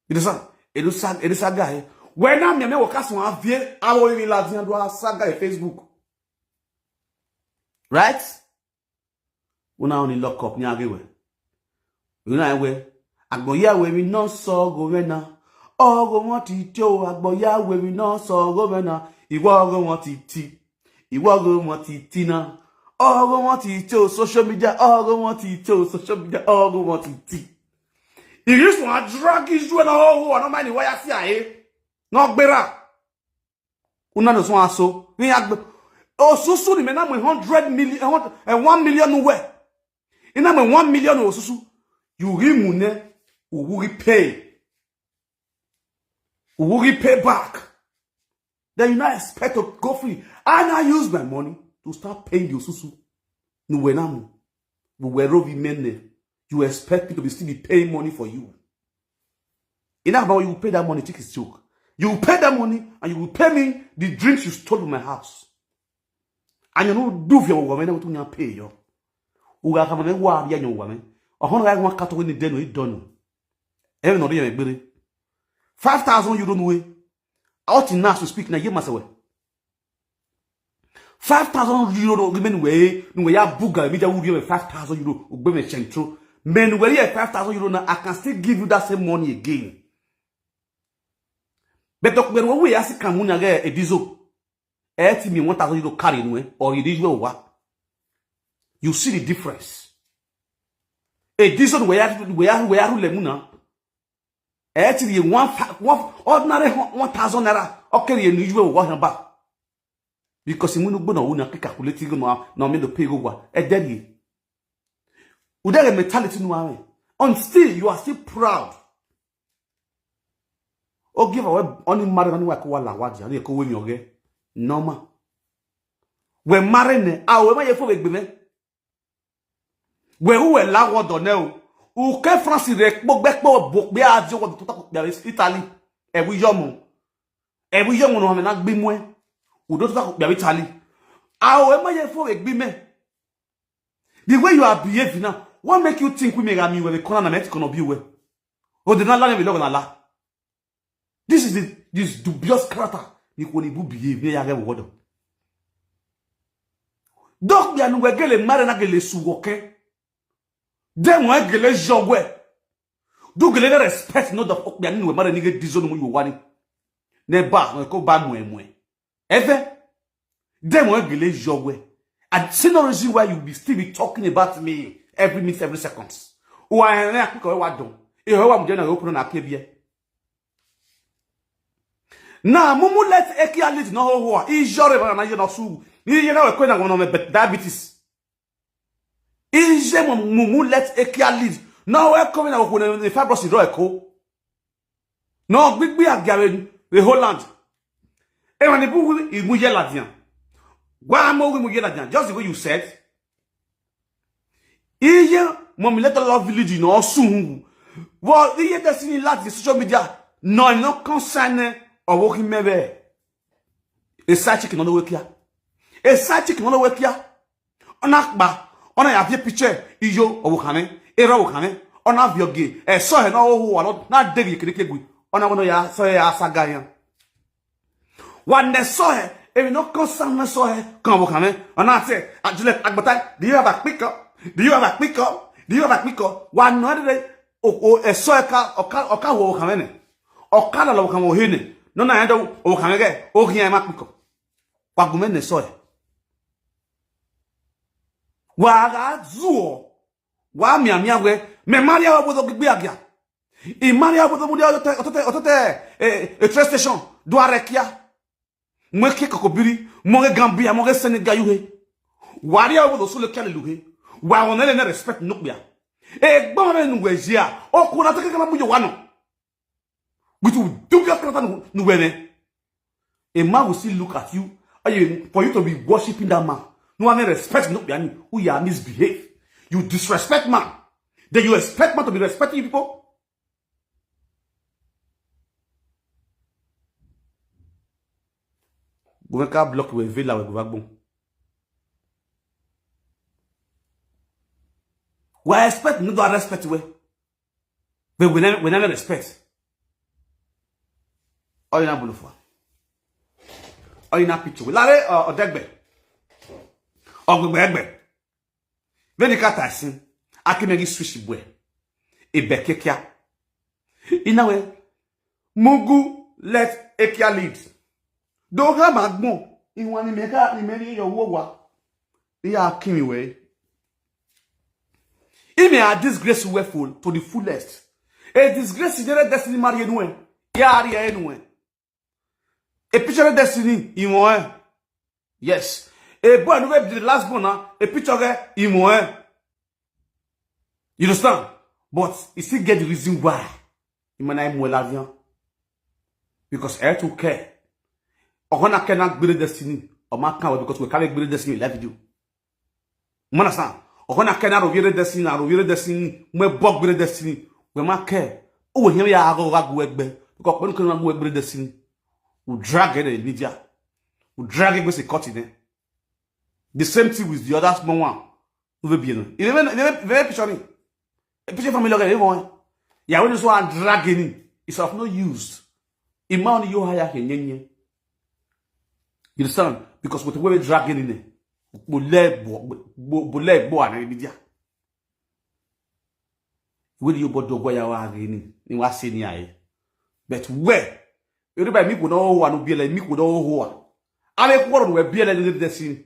Erisa, Erisa, Erisa guy. When na me me waka so avie, awo iri la dia do sa guy Facebook. Right? Una only lock up ni agewe. Una we. Agboya we mi no so go wena. Ogo won ti ti o, agboya we mi no so go wena. Iwo ogo won ti ti. Iwo ogo won ti ti na. Ogo won ti ti o social media. Ogo won ti ti o social media. Ogo won ti ti. Irisun a drag issue na owo, no mind why I see aye. No gbera. Una no so aso. Ni agbe. Osusu ni me na mo hundred million, eh, one million we. Ina me one million osusu. You ri mu ne, we will repay. We will repay back. Then you now expect to go free. I now use my money to start paying the osusu. No we na mo. We were rovi men. You expect me to be still be paying money for you. Enough about you pay that money, take his joke. You will pay that money and you will pay me the drinks you stole from my house. And you know, do for your woman, what you pay you. Uga kama me wa ya your woman. A hundred I want cut away the den we done. Even no dey gbere. Five thousand euro no way. Out in now to speak na ye masawe. Five thousand euro no men we, no we ya buga me ja uri me five thousand euro, ugbe me central. Men we ye five thousand euro na, I can still give you that same money again. But talk when we ask kamuna ge edizo. Eti mi one thousand euro carry no or edizo wa. You see the difference. Edizo we ya, we ya, we ya rule muna. Eti ye one fa-, one ordinary one thousand naira. Okay, ye ni you wa ba. Because you no go no una calculate go no, no me do pay go wa. E dey. Udere mentality no ame. And still, you are still proud. O give away only marry only wa ko wa la wa dia, ni ko we mi oge. Normal. We marry ne, a we ma ye fo we gbe me. We u we la wo do ne o. U ke France re po gbe po bo pe a je wo to ta ko pe Italy. E wi yo mo. E wi yo mo no me na gbe mo e. U do to ta ko pe Italy. A we ma ye fo we gbe me. The way you are behaving now, what make you think we make me we corner na me ti kono bi we? O de na la me bi lo na la. This is the, this dubious character. Ni ko ni bu behave ni ya ge wodo. Dok bi anu we gele mare na gele su woke. Dem we gele jogwe. Do gele na respect no dok bi anu we mare ni ge dizo no mu yo wani. Ne ba, no ko ba mu e mu e. Efe, dem we gele jogwe. I see no reason why you be still be talking about me every minute, every seconds. Wa en akiko wa don. E ho wa mu je na open na kebie. Na mumu let ekia lead no ho ho. I jore ba na je no su. Ni je na we ko na go no me bet diabetes. Ije mo mumu let ekia lead. No we ko na ko na fibrosis ro eko. No gbigbi agia we, we Holland. E wa ni bu wi imu ye ladian. Gwa mo wi mu ye ladian. Just the way you said. Iye, mommy, let all village no soon. Well, iye Destiny last the social media. No, no concern. Or working maybe. A side chicken on the way here. A side chicken on the way here. Ona kpa, ona ya vie picture, iyo, owo kame, era owo kame, ona vioge, e so he no owo alo, na degi kiri kegui, ona wono ya, so ya saga ya. Wa ne so he, e no concern ne so he, kan owo kame, ona te, ajule, agbata, do you have a pick up? Do you have a pick up? Do you have a pick up? Wa no de, o, o, e so he ka, o ka, o ka wo owo kame ne. O ka la owo kame o he ne. No na ya do owo kame ge, o gi ya ma pick up. Wa gume ne so he. Wa ga zuo. Wa mia mia we. Me Maria obodo gbigbe agia. I Maria obodo mu dia otote, otote, otote, eh, eh, train station. Do arekia. Mo ke kokobiri, mo ke Gambia, mo ke Senegal yuhe. Wa ria obodo sule kale luhe. Wa onele ne respect nukbia. E gbon re nu we jia. O kuna take kama mujo wano. With you do get kata nu, nu wene. A man will still look at you, and you, for you to be worshiping that man. No one respect no be any who you are misbehave. You disrespect man. Then you expect man to be respecting you people? Go make I block we villa we go back bone. We expect no do respect we. But we never, we never respect. All in a bulufua. All in a picture. We lare, uh, odegbe. Ogbegbe egbe. Very cat I sing. Akimegi switch boy. Ebe kekia. In a way, Mugu let Ekia lead. Do ha magmo. In one mega, in many your wowa. They are Kimi way. Ime a disgrace weful to the fullest. A disgrace is the destiny marry anywhere. Yari anywhere. A picture of destiny in one. Yes. A boy who be the last born now, a picture of in one. You understand? But you still get the reason why. Imana imo lavian. Because I to care. Okona kena gbere destiny. O ma kan because we carry gbere destiny life you. You understand? Okona kena ro vire destiny, na ro vire destiny. Mwe bog gbere destiny. We ma care. O we him ya ago ga gu egbe. Because when kena gu egbe destiny. We drag it in media. We drag it with the cut in there. The same thing with the other small one. Ube bien. Il est bien, il est bien picture. Et puis family, okay, bon. Ya when so and dragging, it's of no use. Imagine you hire ke nyenye. You understand? Because with the way dragging in there, bulebo, bulebo and media. Where you but do go ya wa gini? Ni wa se ni aye. But where? Everybody mi ko no wa no biele, mi ko no ho. Ale ko ro we biele ni de sin.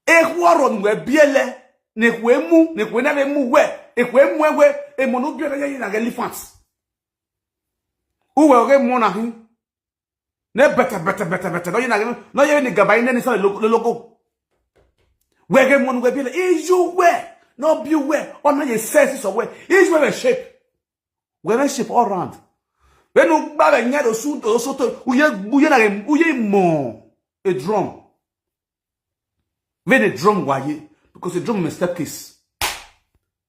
E ko ro we biele. Ne ko emu, ne ko na emu we. E ko emu we, e mo no biele ya na elephant. Uwe oge mo na hin. Ne better, better, better, better. No, you not, no, you ni gaba in any sort of logo. We get money, we be like, is you where? No, be where. Or no, you senses of where. Is where we shape. We we shape all round. We no ba we nya do su do so to. Uye, uye na, uye mo. A drum. When a drum waye, because a drum is a step case.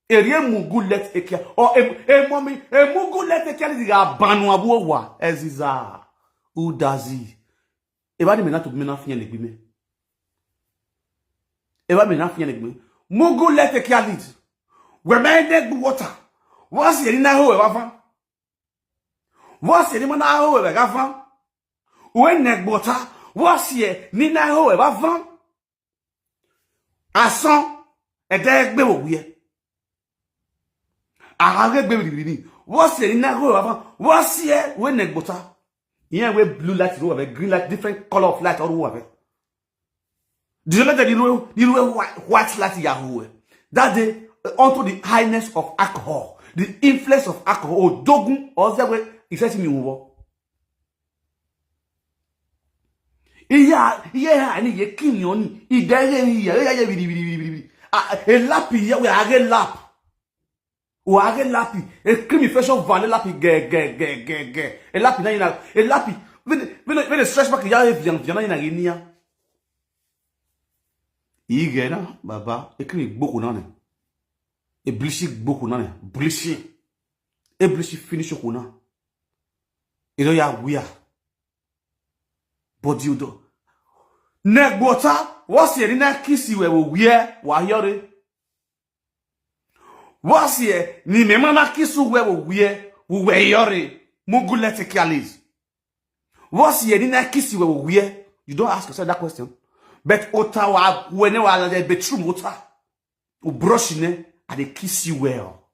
Ere mugu let ekia or a, a mommy, a mugu let ekia di ga banu abu wa eziza. Udazi. Eba ni me na to me na finya legbi me. Eba me na finya legbi me. Mugu let ekia lead. We me de gbu water. What's the na ho eba fan? What's the na ho eba fan? We ne gbota. What's the ni na ho eba fan? Asan, ede egbe wo wie. Aha ge gbe bibiri ni. What's the na go wa? What's the we ne gbota? Yeah, we blue light, we have a green light, different color of light all over. The other day, you know, you know, white, white light, Yahoo. That day, uh, onto the highness of alcohol, the influence of alcohol, Odogun, or that way, he says to me, iya iya ha ni ye kinyo ni idere iya iya iya biri biri biri biri. A lapi ya we age lap. O age lapi. E krimi fashion vale lapi ge ge ge ge ge. E lapi na ina e lapi. When when when stretch back ya e vian vian na ina genia. Ige na, baba, ekiri gboko na ne. Eblisi gboko na ne. Blisi. Eblisi finish oko na. Ino ya wia. But you do. Negbota, what's here? Ni na kiss you we we wa yore. What's here? Ni me ma na kiss you we we we we yore. Mugu let it careless. What's here? Ni na kiss you we we. You don't ask yourself that question. But otawa, whenever I the bedroom water. U brush ne, I dey kiss you well.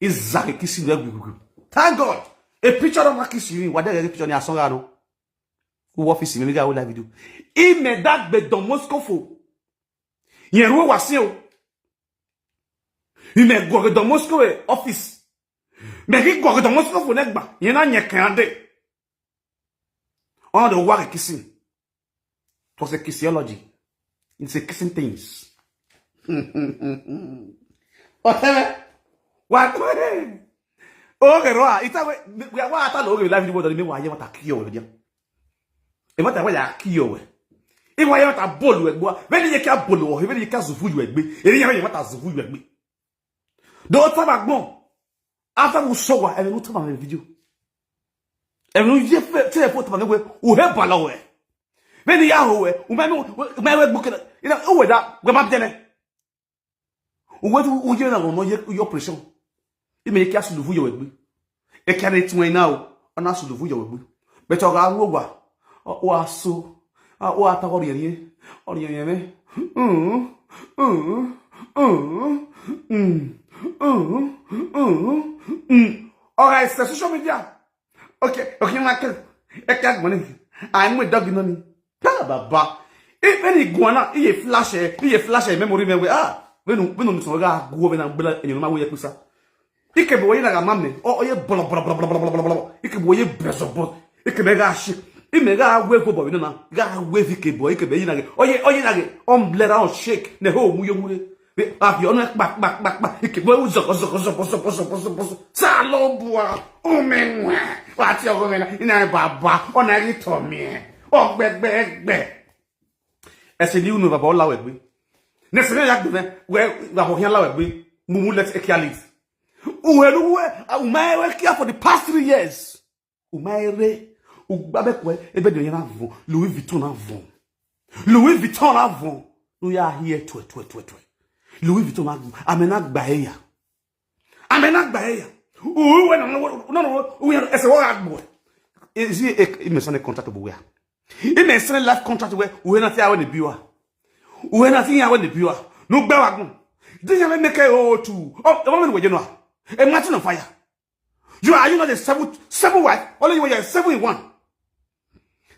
Exactly, kiss you well. Thank God. A picture of my kiss you. What the picture ni asonga no. Who office me ga live video. I me that be Don Moscow fo. Yen ruo wa se o. I me go Don Moscow e office. Me ki go Don Moscow fo negba. Yen na nye kan de. On the work kissing. It was a kissiology. It's a kissing things. Whatever. What? Okay, Roa, it's a way. We are what I told you life. You want to me why you want to kill with them. E mata wa ya kill we. E wa ya mata bolu we gbo. When you can bolu, when you can zufu you gbe. E ya mata zufu you gbe. Do ta ba gbon. After we show wa, e no ta ba video. E no ye fe te fo ta ba we. U he bala we. When you are we, u me no, u me we gbo kena. Ina o we da, we ma tele. Uwe tu uje na no ye yo pressure. Ime ye kia suluvu yo wegbe. E kia ne tun na o. Ona suluvu yo wegbe. But oga wo gwa. O aso. A o ata ori eri. Ori eri me. Mm. Mm. Mm. Mm. Mm. Mm. Oga is social media. Okay, okay, ma ke. E ka gbon ni. Ai mu dog no ni. Pa baba. E pe ni guana, iye flash, iye flash memory me we. Ah, we no, we no so ga guo we na gbela enyo ma we ye kusa. Ike bo ye na ga mame. O ye bolo bolo bolo bolo bolo bolo. Ike bo ye bezo bo. Ike me ga shi. I me ga we go bo na. Ga we vi ke bo ike be yi na ge. O ye, o ye na ge. On blera on shake. Ne ho mu yo mu re. Abi ono kpa kpa kpa kpa. Ike bo zoko zoko zoko zoko zoko zoko zoko. Sa lo bua. O me nwa. Wa ti o go me na. Ina baba. O na ri to mi. O gbe gbe gbe. E se ni unu baba o la we gbe. Ne se ya gbe. We baba o la we gbe. Mumu let e kia lit. Uwe lu we. U ma we kia for the past three years. U ma ere. U gba be kwe. Ebe de na vo. Louis Vuitton na vo. Louis Vuitton na vo. No ya here twe twe twe twe. Louis Vuitton na vo. Ame na gba eya. Ame na gba eya. Uwe no no no no. Uwe ese wa gbo. Is he a, he may sign a contract to where? He may sign a life contract where we na ti awe ne biwa. We na ti awe ne biwa. No gba wa gun. This is make o two. Oh, the woman we you know. A mountain of fire. You are you not a seven seven wife? Only you are seven in one.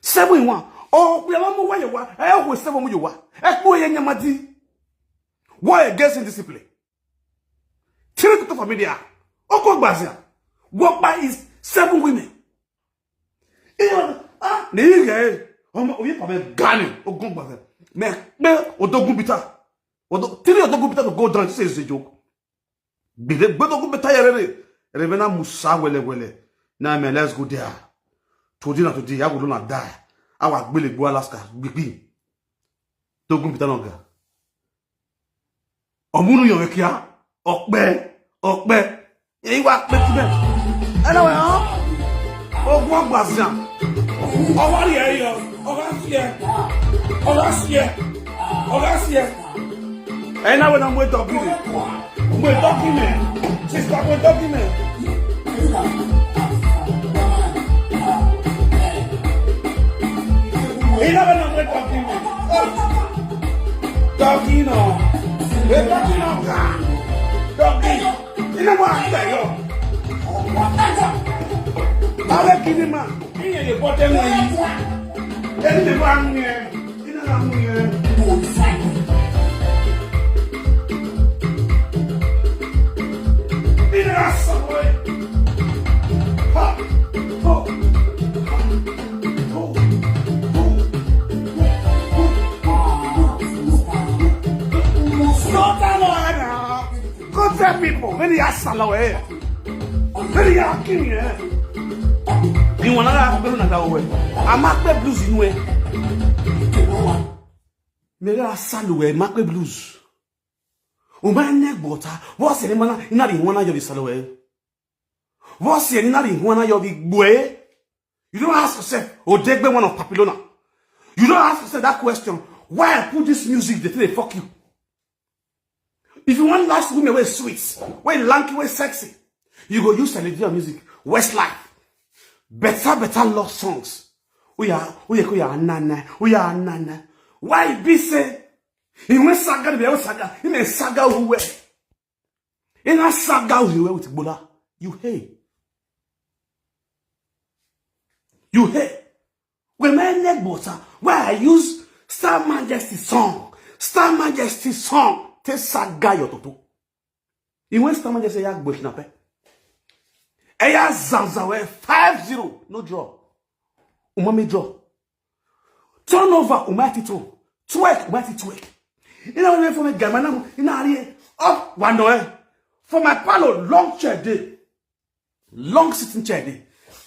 Seven in one. Oh, we are more where you are. I always seven you are. I go ye nyamadi. Why against indiscipline? Three to familiar. Oko gbazia. Work by is seven women. Iyo, ah, ni ye. Omo oye pa me gani. Ogun gbazia. Me pe odogun bita. Odo three odogun bita to go down. This is a joke. Gbede gbede ogun bita yere re. Revena Musa wele wele. Na me let's go there. Today na today. I will not die. Awa gbele gbo Alaska. Gbigbi. Togun bita no ga. Omunu yo kia. Okpe. Okpe. Eyi wa pe ti be. Ela we ho. Ogun agbazia. Owa ri e yo. Oga sie. Oga sie. Oga sie. Ena we na mwe dogi ni. Mwe dogi ni. Sister mwe dogi ni. Ena we na mwe dogi ni. Dogi no. Mwe dogi no ga. Dogi. Ina wa ida yo. Awe kini ma. Iye ye bote mo yi. Eni me wa nge. Ina na mo ye. Ina na so mo ye. Ha. Ho. Ho. Ho. Ho. Ho. Ho. Ho. Ho. Go tell people, when you ask Salah, eh? When you ask him, eh? You wanna ask me na ka we. I'm a pe blues in we. Mera saluwe makwe blues. Uma ne gbota. What's the name? Ina di wana yo di saluwe. What's the name? Ina di wana yo di gwe. You don't ask yourself, Odegbe, one of Papilona. You don't ask yourself that question. Why I put this music? They think they fuck you. If you want last women where sweet, where lanky, where sexy, you go use Celine Dion music, Westlife, better, better love songs. Oya, oya, oya, nana, oya, nana. Why be say? He went saga, he went saga, he went saga who were. In a saga who were with Bola, you hate. You hate. When my neck butter, where I use Star Majesty song, Star Majesty song, te saga your toto. He went Star Majesty ya gbosh na pe. Eya zazawe five zero, no draw. Umami draw. Turn over, umati turn. Twerk, umati twerk. You know what I mean? For me, German, you know, up one door. For my palo, long chair day. Long sitting chair day.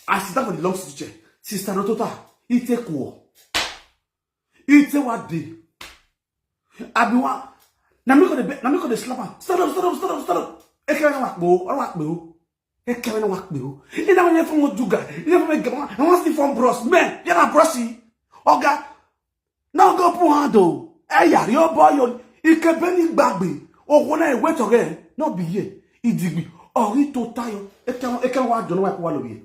I sit down for the long sitting chair. Sister Rotota, he take war. He take what day. I be one. Now me go the, now me go the slap am. Stand up, stand up, stand up, stand up. Eke na wakbo, or wakbo. Eke na wakbo. You know when you from Ojuga, you know when you, I want to from bros, man. You know brosi. Oga, now go put hand o. Eya, your boy, your, ike beni gbagbe. Ogo na wait again. No be here. Idigbi. Ori to tayo. Eke, eke wa jono wa kwa lo ye.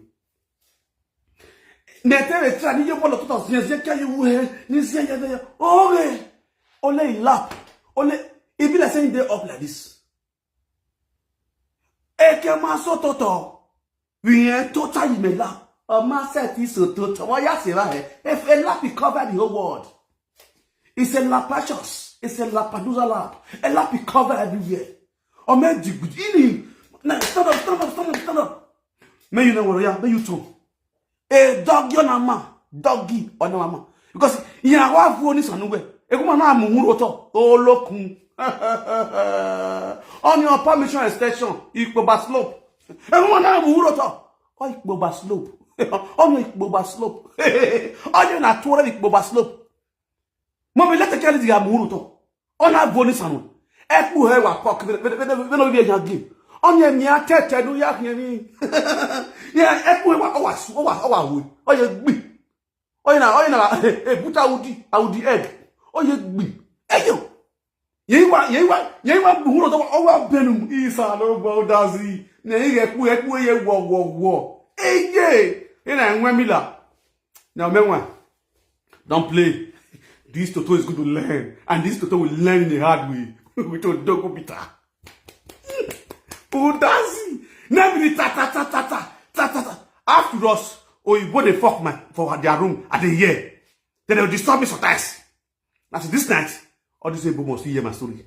Nete we tra ni yo bolo to to zie zie ke yo he. Ni zie ye ye. Ore. Ole lap. Ole. E be like saying they up like this. Eke ma so toto. We ain't tota imela. A ma set is so tota. What ya say right? If a lap, it cover the whole world. It's a lapacious. It's a lapadusa lap. A lap, it cover everywhere. Or man, dig with eating. Now stand up, stand up, stand up, stand up. May you know what I am. May you too. A dog, your nama. Doggy, or no mama. Because you are what for this one. E kuma na muhuro to. Oh, look. On your permission extension, Ikpoba slope. E kuma na muhuro to. Oh, Ikpoba slope. On your Ikpoba slope. On your natural Ikpoba slope. Mommy, let the girl the muhuro to. On a bonus and ekpu he wa pok. We no be a game. On your near tete, no yak, yemi. Yeah, ekpu he wa, oh, wa, oh, wa, oh, wa, oh, you be. Oh, you know, oh, you know, a buta udi, a udi egg. Oh, you be. Hey, you. Ye wa, ye wa, ye wa, who don't know, oh, wa, benum, isa, no, bo, dazi. Ne, ye, ku, ye, ku, ye, wo, wo, wo. Hey, ye. You know, when me la. Now, me one. Don't play. This Toto is going to learn. And this Toto will learn in a hard way. With Odoko Peter. Udazi. Never ta, ta, ta, ta, ta, ta, ta, ta. After us, Oyibo dey fuck my, for their room at the year. Then they will disturb me sometimes. I said, this night, all these people must hear my story.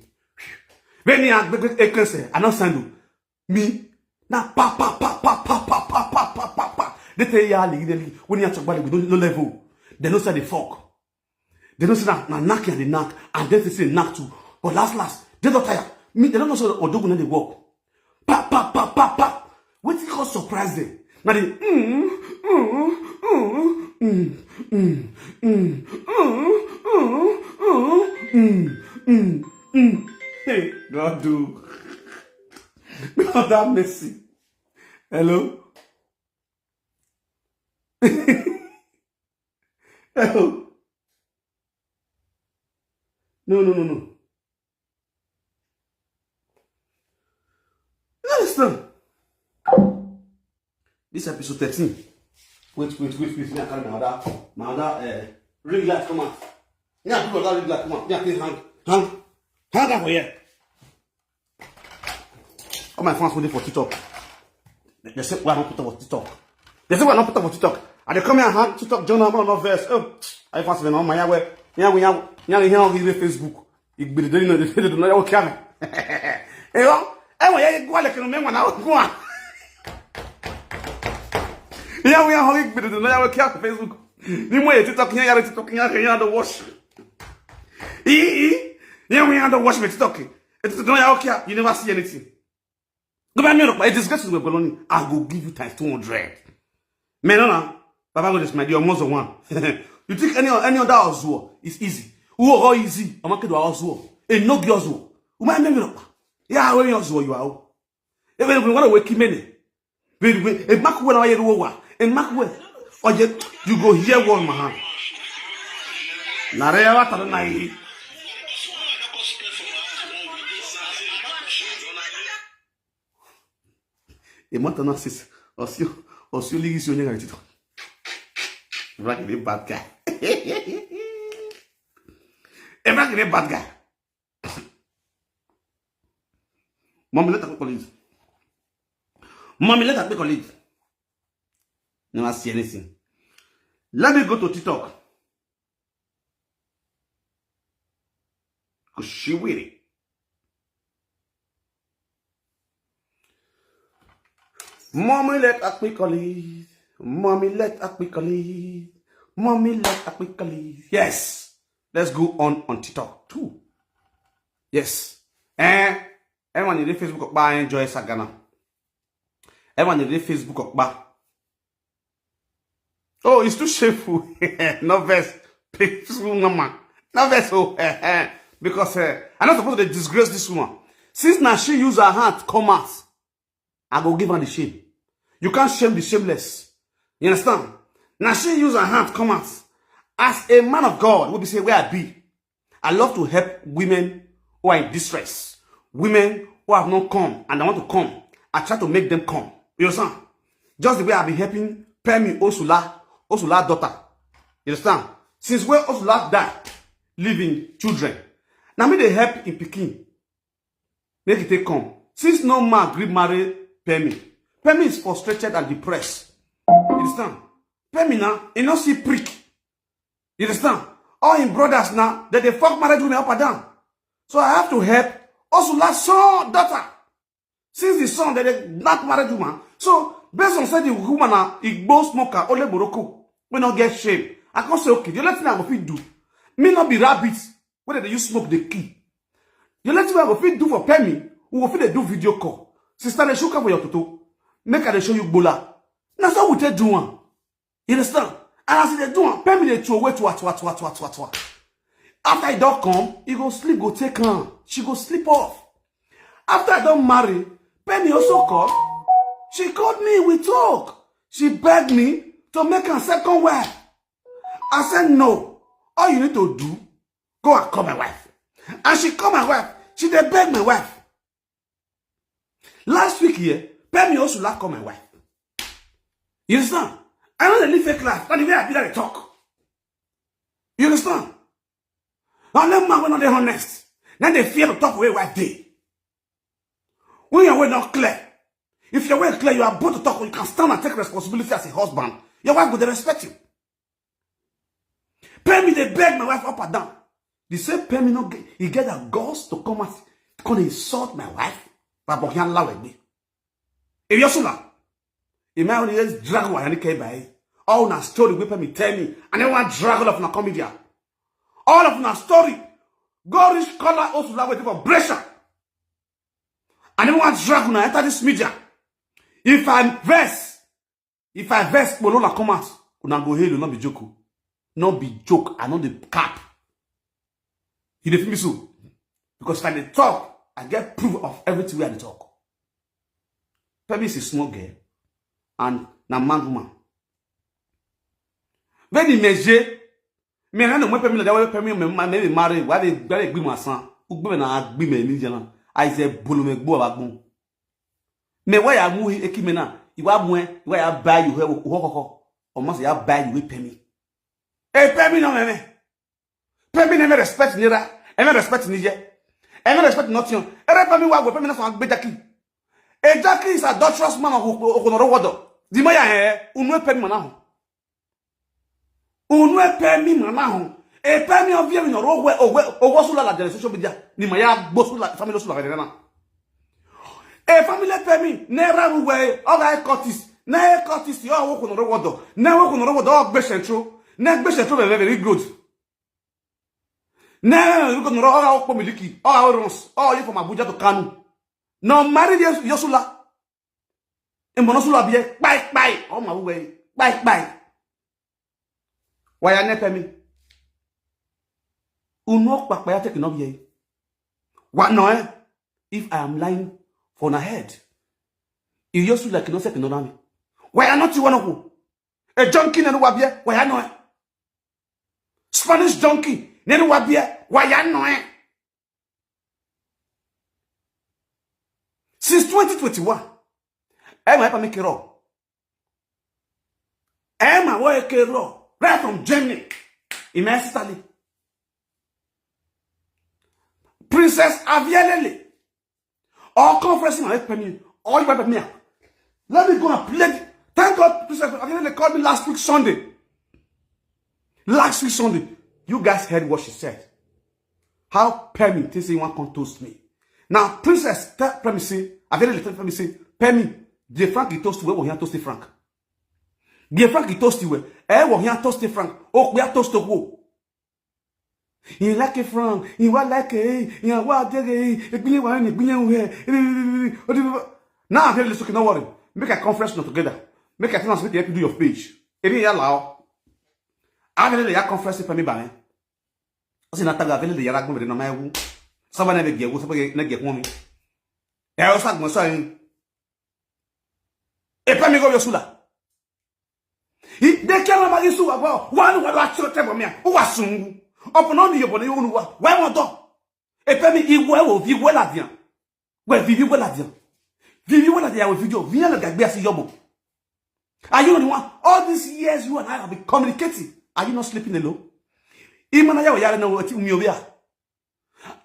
When you are, I don't send you. Me, na pa, pa, pa, pa, pa, pa, pa, pa, pa, pa, pa, pa. They tell you, they, they, when you talk about it, we don't, no level. They don't say the fuck. They don't say na, na knack and they knack. And then they say knack too. But last, last, they don't tire. Me, they don't know so Odogun na dey work. Pa, pa, pa, pa, pa. Wetin come surprise them? Na the, mm, mm, mm, mm, mm, mm, mm, mm, mm, mm, mm, mm. Hey, God do. God have mercy. Hello? Hello? No, no, no, no. You understand? This episode thirteen. Wait, wait, wait, wait. Me, I carry my other, my other, uh, ring light come out. Me, I put another ring light come out. Me, I take hang, hang, hang up for here. All my fans waiting for TikTok. They, they say, "Why not put up for TikTok?" They say, "Why not put up for TikTok?" And they come here and hang TikTok, join them on verse. Oh, I fans, no, my way. Yeah, we have, yeah, we have even Facebook. Igbede dey no dey no ya wo kia. Eh, oh, eh, wo ya go like no me wana go. Ya wo ya ho igbede dey no ya wo kia for Facebook. Ni mo ye TikTok ya ya TikTok ya ya do watch. I, I, ya wo ya do watch me TikTok. E TikTok no ya wo kia, you never see anything. Go buy me a disgrace to my baloney. I go give you times two hundred. Men, no, no. Baba go just my dear, almost one. You think any, any other house war is easy? Uo ho easy. Ama kedu ozuo. E no gi ozuo. Uma me mi ropa. Ya we ozuo you are. Even we want to wake many. We we e mak we na yeru wa. E mak we. Oje, you go hear one man. Na re wa tara na yi. E mata na sis. Osio, osio ligi si onye ga tito. Black the bad guy. E black the bad guy. Mommy, let her quick colleague. Mommy, let her quick colleague. Never see anything. Let me go to TikTok. Cause she with it. Mommy, let her quick colleague. Mommy, let her quick colleague. Mommy, let her quick colleague. Yes. Let's go on on TikTok too. Yes. Eh, everyone in the Facebook okpa enjoy Sagana. Everyone in the Facebook okpa. Oh, it's too shameful. No verse. Peaceful mama. No verse. Oh, because uh, I'm not supposed to disgrace this woman. Since now she use her hand come out, I go give her the shame. You can't shame the shameless. You understand? Now she use her hand come out. As a man of God, will be say where I be. I love to help women who are in distress, women who have not come and they want to come. I try to make them come. You understand? Just the way I've been helping Pemi Osula, Osula daughter. You understand? Since when Osula died, leaving children. Now me they help in Peking. Make it take come. Since no man gree marry Pemi. Pemi is frustrated and depressed. You understand? Pemi now, he not see prick. You understand? All him brothers now, that they fuck married women up and down. So I have to help Osula son daughter. Since the son that they not married woman. So based on say the woman na Igbo smoker, only Morocco, we not get shame. I can't say okay. The only thing I go fit do, me not be rabbit. Whether they use smoke the key. The only thing I go fit do for Pemi, we go fit dey do video call. Sister, they shook up for your toto. Make her dey show you gbola. Now so we take do one. You understand? And as they do one, Pemi they throw away to what what what what what what. After I don't come, he go sleep, go take her. She go sleep off. After I don't marry, Pemi also call. She called me, we talk. She begged me to make her second wife. I said no. All you need to do, go and call my wife. And she call my wife. She dey beg my wife. Last week here, Pemi Osula call my wife. You understand? I know they live fake life. Not the way I be that they talk. You understand? Now let man when not they honest. Then they fear to talk away wife day. When your way not clear, if your way clear, you are bold to talk. You can stand and take responsibility as a husband. Your wife go dey respect you. Pemi they beg my wife up and down. The same Pemi no get, he get the guts to come out, come insult my wife. But Bokian law with me. If you're Sula, if my only just drag one and came by, all na story with Pemi tell me, and then one drag all of na comedy. All of na story. Go reach color Osula waiting for pressure. And then one drag una enter this media. If I verse, if I verse, Bolola come out, una go hail, not be joke. Not be joke. I know the cap. You dey feel me so? Because if I dey talk, I get proof of everything where I dey talk. Pemi is a small girl and na man woman. When the measure, me I know my Pemi na that way Pemi me me me marry. Why they why they be my son? Ugbe na agbe me ni jana. I say bolo me gbo abagbon. Me why I mu eki me na. Iwa mu e, iwa ya buy you he wo koko. O ma say ya buy you Pemi. E Pemi no me me. Pemi never respect Nira. E never respect Nije. E never respect nothing. Ere Pemi wa go Pemi na so agbe Jackie. E Jackie is adulterous man of Okonoro Wodo. Di maya eh, unu e Pemi mana ho. Unu e Pemi mana ho. E Pemi ovie mi no ro we owe owo Sula la jere social media. Ni maya gbo Sula family Sula na. E family Pemi ne ra ru we o ga e Curtis. Ne e Curtis yo Okonoro Wodo. Ne Okonoro Wodo o gbe central. Ne gbe central very very good. Ne you go no all okpo miliki, all runs, all you from Abuja to Kano. No marry Yosula. E mono Sula biye, bye bye. Oh my way, bye bye. Why you never me? Unu kpakpa ya take no be. Wa no eh? If I am lying for na head, you just like no second on me. Why are not you one of a junkie na wa bia? Why are no eh? Spanish junkie na wa bia? Why are no eh? Since twenty twenty-one, Emma Epa make it raw. Emma Weke raw. Right from Germany. Immensely. Princess Avialele. All conference in my opinion. All you me. Let me go and play. Thank God, Princess Avialele called me last week Sunday. Last week Sunday, you guys heard what she said. How Pemi think say you want come toast me. Now, Princess tell Pemi say, I very little Pemi say, Pemi, the Frank he toast well, we here toast the Frank. The Frank he toast well, eh, we here toast the Frank. Oh, we are toast to go. He like a Frank, he wa like a, he wa dege, he be wa ni be we. Now I tell you, okay, no worry. Make a conference not together. Make a conference, make you do your page. Any allow. I tell you, conference Pemi bang. Ɔsi na taga vele de yara gbɔn na ma ewu. Saba na be gye wu, saba na gye kwon mi. E o sa gbɔn so yin. E Pemi go yo sula. I de ke na ma gi su wa bo. Wa ni wa la cho te bo mi a. O wa sungu. Opo no ni yo bo ni yo nu wa. Wa mo do. E Pemi i wo e wo vi wo la dian. We vivi wo la dian. Vivi wo la dian we video. Vi na gagbe asi yo bo. Are you the one? All these years you and I have been communicating. Are you not sleeping alone? Imana ya yare na wati umi obia.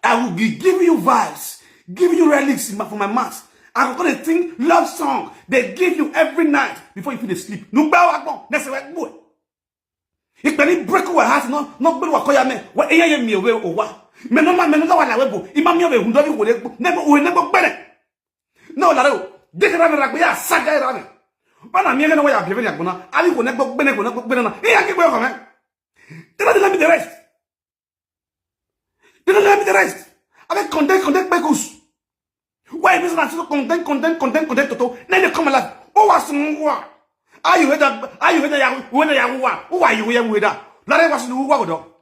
I will be giving you vibes, giving you relics in my, for my mouth. I go gonna sing love song they give you every night before you feel asleep. No ba wa gbon, nese we gbo. If any break our heart, no, no gbelu wa koya me. Wa eya ye mi owe o wa. Me no ma, me no wa la we bo. Ima mi owe hundo bi wo le gbo. Ne bo, o ne gbo gbere. No la re o. De kra me ra gbe ya saga ra me. Ba na mi ne wa ya bi ya gbona. Ali wo ne gbo gbere, wo ne gbo gbere na. Iya ki gbo ko me. Tell them let me the rest. They don't let me the rest. I mean, condemn, condemn Begus. Why this man so condemn, condemn, condemn, condemn Toto? Then they come alive. Oh, what's more? Are you head up? Are you head up? When are you? Who are you? Where we that? Larry was the who go.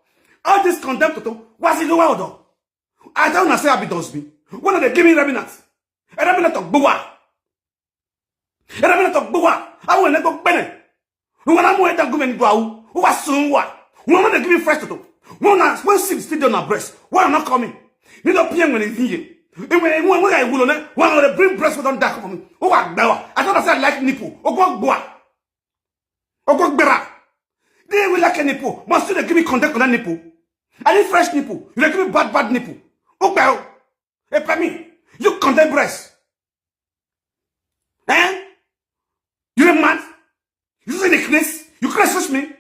All this condemn Toto. Was it the world? I don't say I be does me. When are they giving remnants? A remnant of Bua. Era mi na to gbuwa. Awo ne go gbene. Who wanna more than go and go. Who was soon what? Who wanna give me fresh toto? Who na when six still on our breast? Why not coming? Me no pay when it's here. And when I want what I will on it, one of the bring breast with on that for me. Oh, what? I thought I said like nipple. Oh, go gbuwa. Oh, go gbera. They will like a nipple. Must still give me contact on that nipple. I need fresh nipple. You give me bad, bad nipple. Oh, well. Hey, Pemi, you condemn breast. Eh? You a mad? You say the craze? You craze with me?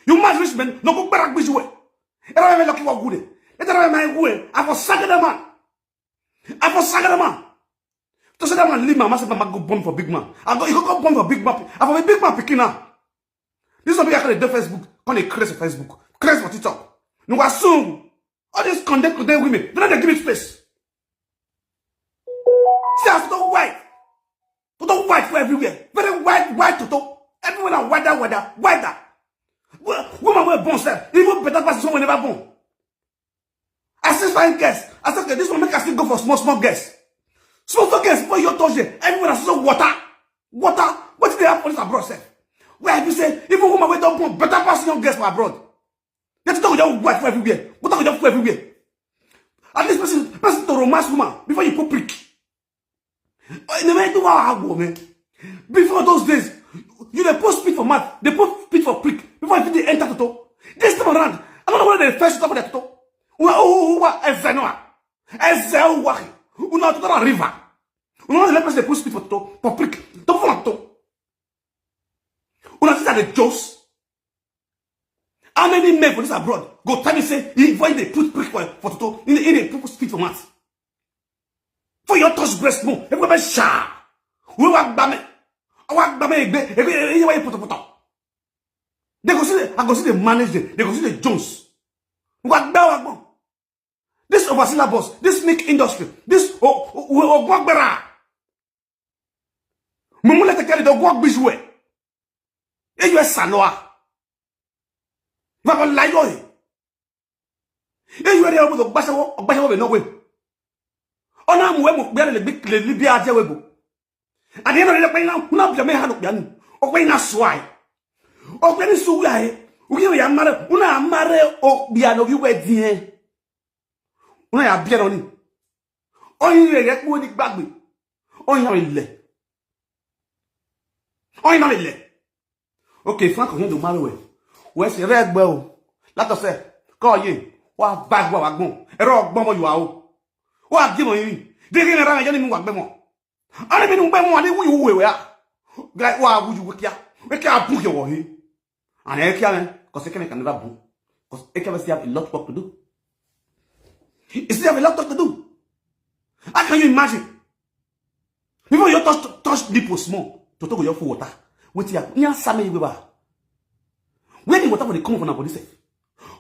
You mad with me? No go back with you. And I lucky what good. And I my way. I for saga the man. I for saga the man. To say that man leave my master, my go bomb for big man. I go, you go bomb for big man. I for a big man picking now. This one be I call the Facebook. Call a craze for Facebook. Craze for TikTok. No, assume. All these condemn, condemn women, they don't give me space. See, I don't white. Toto white for everywhere. Very white, white Toto. Everywhere na whiter, whiter, whiter. Wo-, woman wey born sef, even better pass someone never born. I see fine girls. I say, okay, this one make I still go for small, small girls. Small, small girls, before you touch them, everywhere I see water. Water. What did they have for this abroad sef? Where have you say, even woman wey don born better pass young girls for abroad? They talk about white for everywhere. What talk about for everywhere? At least person, person to romance woman before you put prick. Uh, in the way to our man. Before those days, you dey post spit for mouth, they put spit for prick. Before you fit dey enter toto. This time around, I don't know whether they first talk about toto. Who, who, who, who, Ezenoa? Ezewa. Una to the river. Una let person dey put spit for toto, for prick. Don't fall toto. Una see that the Joes. How many men for this abroad go tell me say if when they put prick for, for toto, in the, in the put spit for mouth? For your touch breast more, everybody sha. We wa gbame. Wa gbame egbe, egbe, egbe, wa poto poto. They go see the, I go see the manage them. They go see the Jones. Wa gba wa gbon. This over syllabus, this make industry, this o, o, o, ogwagbera. Mumu le te kele do gwagbijuwe. E yo saloa. Va ko la yo. Eyi were obodo gbashawo, gbashawo be no we. Ona mu we mu gbe le bi, le bi aje we bo. Ade no le pe na, na bi me ha no gbe anu. O pe na swai. O pe ni su we ai. U ye ya mare, una mare o bi anu bi we die. Una ya bi anu ni. Oyin le ye ku ni gbagbe. Oyin le. Oyin le. Okay, Frank Oyin do mare we. We se re gbe o. Lato se. Ko ye. Wa ba gbo wa gbon. Ero gbon mo yo a o. Wa gi mo yin. De gi me ra me je ni mi wa gbe mo. Ani mi nu gbe mo ani wu wu we we a. Ga wa wu ju we kia. We kia bu ke wo he. And e kia me, 'cause e kia me can never bu. 'Cause e kia me still have a lot of work to do. You still have a lot of work to do. How can you imagine? Before you touch, touch nipple small, to talk your full water. Wait here. Nya same you ba. Where the water for the come from na body self?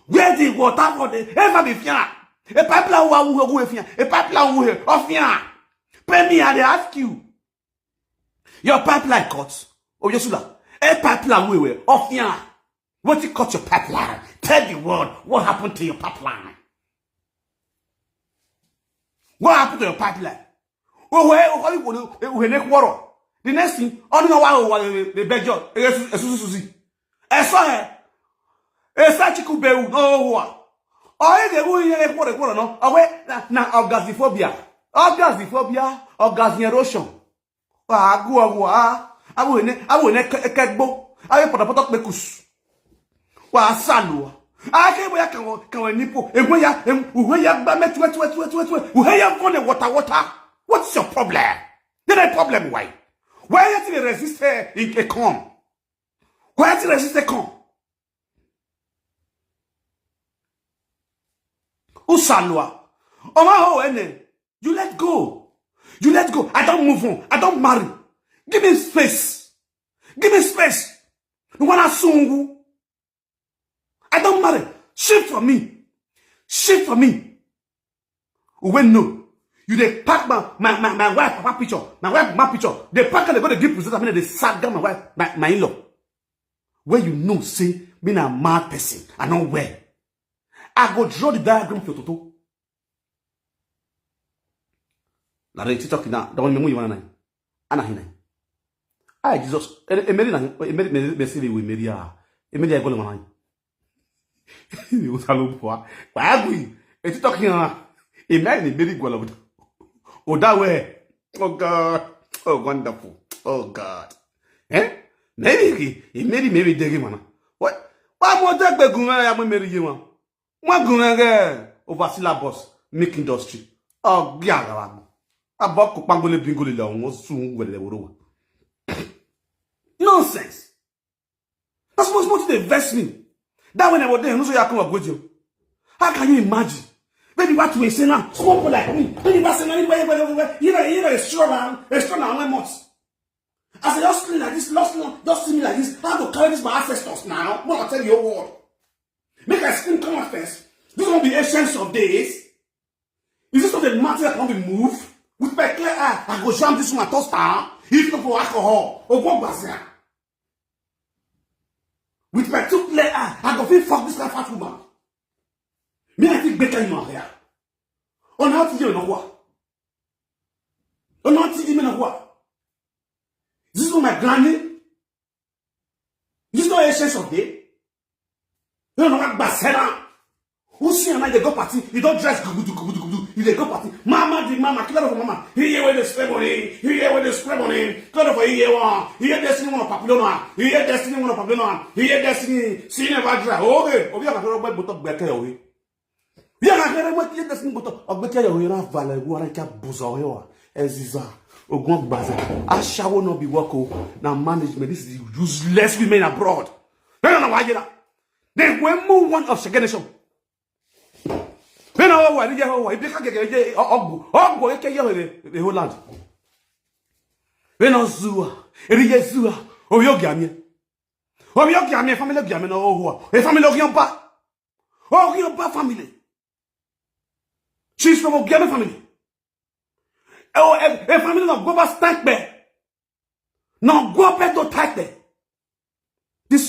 Where the water for the ever be fear? A pipeline wa wu go fear. A pipeline wu he. O fear. Pay me, I dey ask you. Your pipeline cut. Oyesula. A pipeline we we. O fear. What you cut your pipeline? Tell the world what happened to your pipeline. What happened to your pipeline? Oh, we, oh, we, we, we, we, we, we, the next thing, oh no, wa wa the bejo, esu susi. Eso he. Esa chiku be u no wa. Oh, e de wo ye kworo kworo no. Oh, we na, na orgasmophobia. Orgasmophobia, orgasm erosion. Wa agu agu a. Abu ne, abu ne ke, ke gbo. Abu poto poto pe kus. Wa salu. Ake bo ya kan wo, kan wo nipo. Egwe ya, em, uwe ya gba me twe twe twe twe twe. Uwe ya go ne water water. What's your problem? There is problem why? Why you to resist her in a come? Why you to resist a come? Usalwa. Oma ho ene. You let go. You let go. I don't move on. I don't marry. Give me space. Give me space. You wanna sungu? I don't marry. Shift for me. Shift for me. When no, you dey pack my, my, my, my wife papa picture, my wife mama picture. They pack and they go to give present. I mean, they saga my wife, my, my in-law. Where you know say me na mad person, I no well. I go draw the diagram for Toto. La re TikTok na, da wani memu yimana nai. Ana hinai. Ai Jesus, e, e meri na, e meri, meri, meri siri we meri a. E meri a gole mana. Ni utalo pwa. Kwa agui. E TikTok na. E meri ni meri gole buta. O da we. Oh God. Oh wonderful. Oh God. Eh? Meri ki, e meri meri degi mana. What? Wa mo degbe gun ya mo meri yimana. Nwa gunrege over syllabus, make industry. Oh, gia gawa. Abo ko pangole bingole le won sun wele woro wa. Nonsense. That's what, what they vex me. That when I was there, no so you come up with you. How can you imagine? Baby, what we say now? Small boy like me. Baby, what say now? Where, where, where, where? You know, you know, it's strong now. It's strong now. One month. As I just clean like this, just, just see me like this. How to carry this my ancestors now? When I tell you a word. Make I scream come out first. This won't be ancient of days. Is this not a matter that can be moved? With my clear eye, I go jam this one at toast town. If not for alcohol, or go bazar. With my two clear eye, I go feel fuck this kind of fat woman. Me, I think better in my hair. On how to you know what? On how to you know what? This is not my granny. This is not essence of day. You know what Basena? Who see and they go party? You don't dress gudu gudu gudu. You dey go party. Mama the mama, kill for mama. He here with the spray money. He here with the spray money. Kill for here one. He here destiny one of Papilona. He here destiny one of Papilona. He here destiny. See never dry. Okay. Obi akakoro gbe boto gbe ke owe. Ye na here mo ti destiny boto. Ogbe ke owe na vale wo ara ka buzo yo. Eziza. Ogun gbaza. Ashawo no be work o. Na management. This is useless women abroad. No, no, no, why you? They were more one of segregation. When I wa ye wa ibi ka gege ye ogu ogu eke ye the whole land. When I zua, eri ye zua, oyo gamie. Oyo gamie, family gamie no oho. A family ogiompa. Ogiompa family. She's from Ogiame family. Oh, a, a family no go ba stack be. No go up to type there. This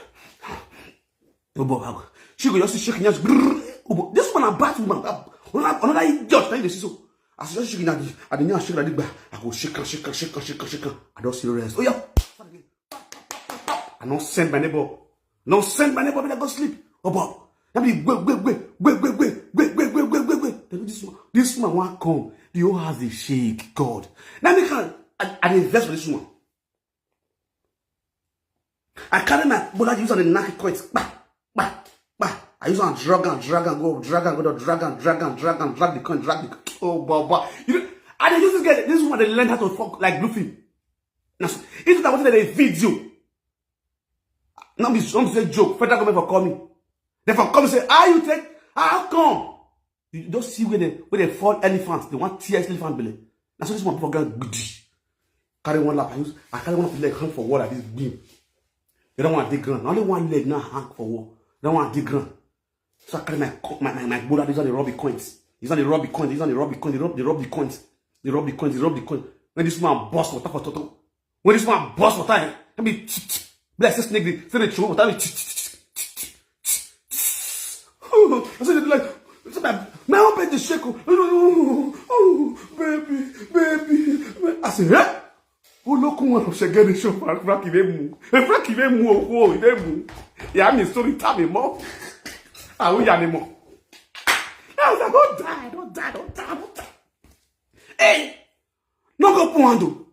Oh boy, how she go just shake hands. Grrr. Oh boy, this one a bad woman. Ah, another, another idiot. Now you dey see so. As you just shake hands, I dey shake like this. I go shake am, shake am, shake am, shake am, shake am. I don see the rest. Oh yeah. I don send my neighbor. No send my neighbor, make I go sleep. Oh boy. Let me wait, wait, wait, wait, wait, wait, wait, wait, wait, wait, wait, wait. Then this one, this woman wan come. The whole house dey shake. God. Now me can I, I dey vex for this woman. I carry my brother use and knock it quite. Bah, bah, bah. I use and drag and drag and go, drag and go, drag and drag and drag and drag the coin, drag the coin. Oh, baba. You know, I dey use this girl, this woman dey learn how to fuck like blue film. Now, so, if that was a video, not be some say joke, federal government for call me. They for come say, how you take, how come? You just see where they where they fall elephants, they want tear elephant belly. That's what this one for ground. Carry one lap, I use, I carry one of the leg hang for wall like this beam. They don't want the ground. Only one leg now hang for wall. They don't want the ground. So I carry my co- my my, my brother. These are the rub the coins. These are the rub the coins. These are the rub the coins. They rub the rub the coins. They rub the coins. They rub the coins. When this man bust water for toto. When this man bust water, eh, let me bless this nigga. Say the truth. Let me. I said like, I said, my my own bed is shake. Oh, oh, oh, baby, baby, baby. I said, eh? Olókùn wọn ṣe gẹ́gẹ́ ṣe fún Frank ìwé mu. Frank ìwé mu owó ìwé mu. Ìyá mi sórí tá mi mọ́. Àwọn ìyá mi mọ̀. I was like, don't die, don't die, don't die, don't die. Hey, no go put hand o.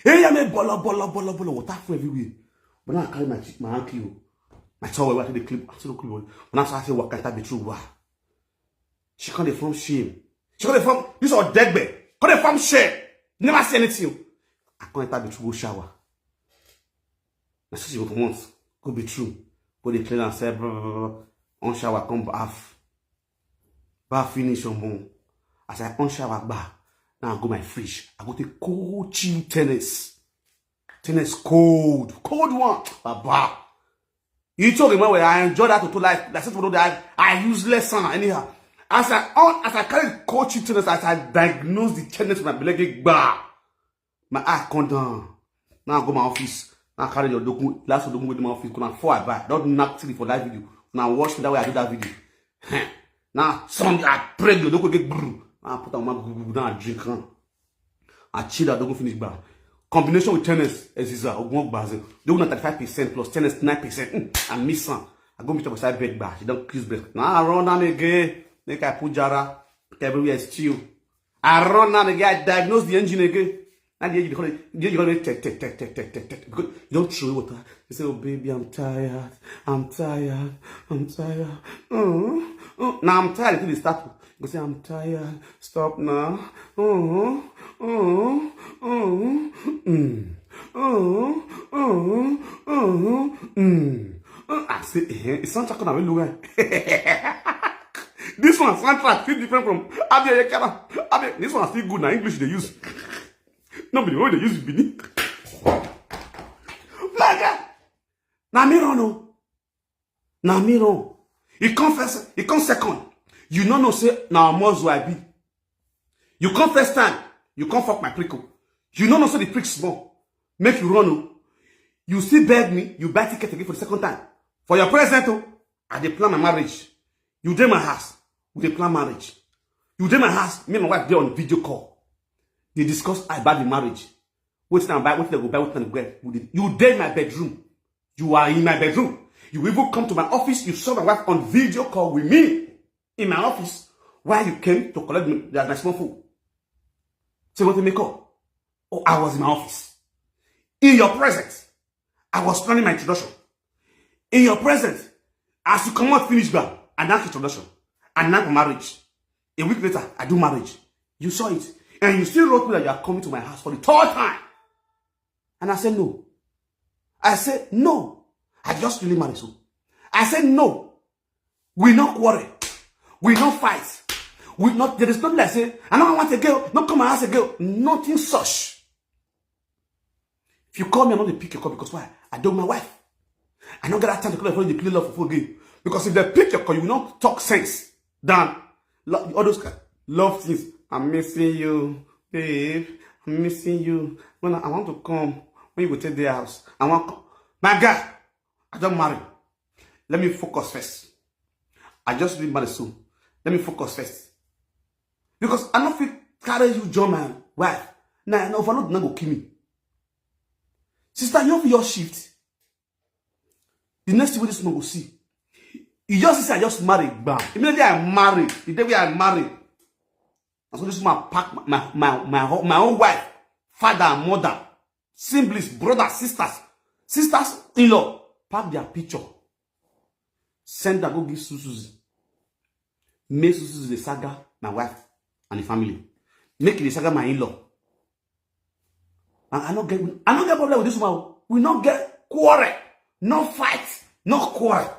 Hey, yeah, me bolo, bolo, bolo, bolo, water full everywhere. But now I carry my chi- my hanky o. My towel, I take the clip, I take the clip. But now I say, what can't I be true? Wow. She can't dey form shame. She can't dey form this or dead bed. Can't dey form shame. Never see anything. I can't enter the true shower. Na so she go comot, go bathroom, go dey clean herself, blah, blah, blah, blah. On shower, come baff. Baff finish, omo. As I on shower, gba, now I go my fridge. I go take cold chill tennis. Tennis cold, cold one. Baba. You talk about where I enjoy that to life. That's it for the I, I useless son anyhow. As I on, as I carry cold chill tennis, as I diagnose the tennis with my belly, gba. My eye come down. Now I go my office. Now I carry your document. Last document with my office. Gonna four I buy. Don't knock three for live video. Now watch me that way I do that video. Now some I pray the document get blue. Now I put on my gugu. Now I drink. Huh? I chill. I don't go finish bar. Combination with tennis, Eziza, Ogun Ogbaze. They won thirty-five percent plus tennis nine percent. Mm, I miss some. I go meet up beside bed bar. She don't kiss bed. Now I run down again. Make I put Jara. Everywhere is still. I run down again. I diagnose the engine again. And the engine, the engine, check, check, check, check, check, check, check. Because you don't throw water. You say, oh, baby, I'm tired. I'm tired. I'm tired. Uh-huh. Uh, now I'm tired. Until they start to go say, I'm tired. Stop now. Uh-huh. Uh-huh. Uh-huh. Mm. Uh-huh. Uh-huh. Uh-huh. Mm. Uh, I say, eh, it's not talking about. This one soundtrack feel different from Abia Yekara. Abia, this one still good. Now English they use. No be the way they use Benin. My God. Now me run o. Now me run. He come first. He come second. You no know say now more I be. You come first time. You come fuck my prickle. You no know say the prick small. Make you run o. You still beg me. You buy ticket again for the second time. For your present o. I dey plan my marriage. You dey my house. We dey plan marriage. You dey my house. Me and my wife dey on video call. They discuss about the marriage. Wetin I buy, wetin I go buy, wetin I go get. We dey- You dey my bedroom. You are in my bedroom. You even come to my office. You saw my wife on video call with me in my office. Why you came to collect me, that my small phone? So you want to make up? Oh, I was in my office. In your presence, I was planning my introduction. In your presence, as you come out, finish back, I knock introduction. I knock marriage. A week later, I do marriage. You saw it. And you still wrote me that you are coming to my house for the third time. And I said, no. I said, no. I just really married, so. I said, no. We no quarrel. We no fight. We not, there is nothing like say, I don't want a girl, not come and ask a girl. Nothing such. If you call me, I'm not gonna pick your call because why? I don't my wife. I don't get that time to call you for the play love for again. Because if they pick your call, you will not talk sense than lo- all those kind love things. I'm missing you, babe. I'm missing you. When I, I want to come, when you go take the house, I want come. My guy, I don't marry. Let me focus first. I just read my soon. Let me focus first. Because I no fit carry you join my wife. Now, overload no go kill me. Sister, you have your shift. The next thing wey this woman go see, you just see say I just marry, bam. Immediately I marry, the day wey I marry, na so this woman pack my, my, my, my, my own wife, father and mother, siblings, brothers, sisters, sisters in law, pack their picture, send am go give Susuzi. Make Susuzi dey saga my wife and the family. Make e dey saga my in-law. And I no get, I no get problem with this woman. We no get quarrel, no fight, no quarrel.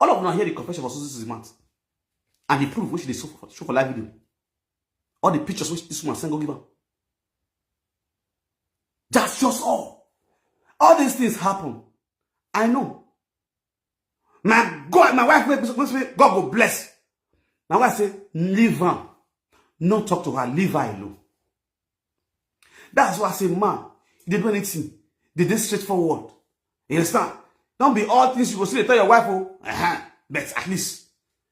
All of una hear the confession for Susuzi's mouth and the proof which they show for, show for live video. All the pictures which this woman send go give her. That's just all. All these things happen. I know. My God, my wife, God go bless. My wife say, leave her. No talk to her. Leave her alone. That's why I say, man, if they do anything, they dey straightforward. You understand? Don't be all things you go see, they tell your wife, oh, uh-huh. But at least,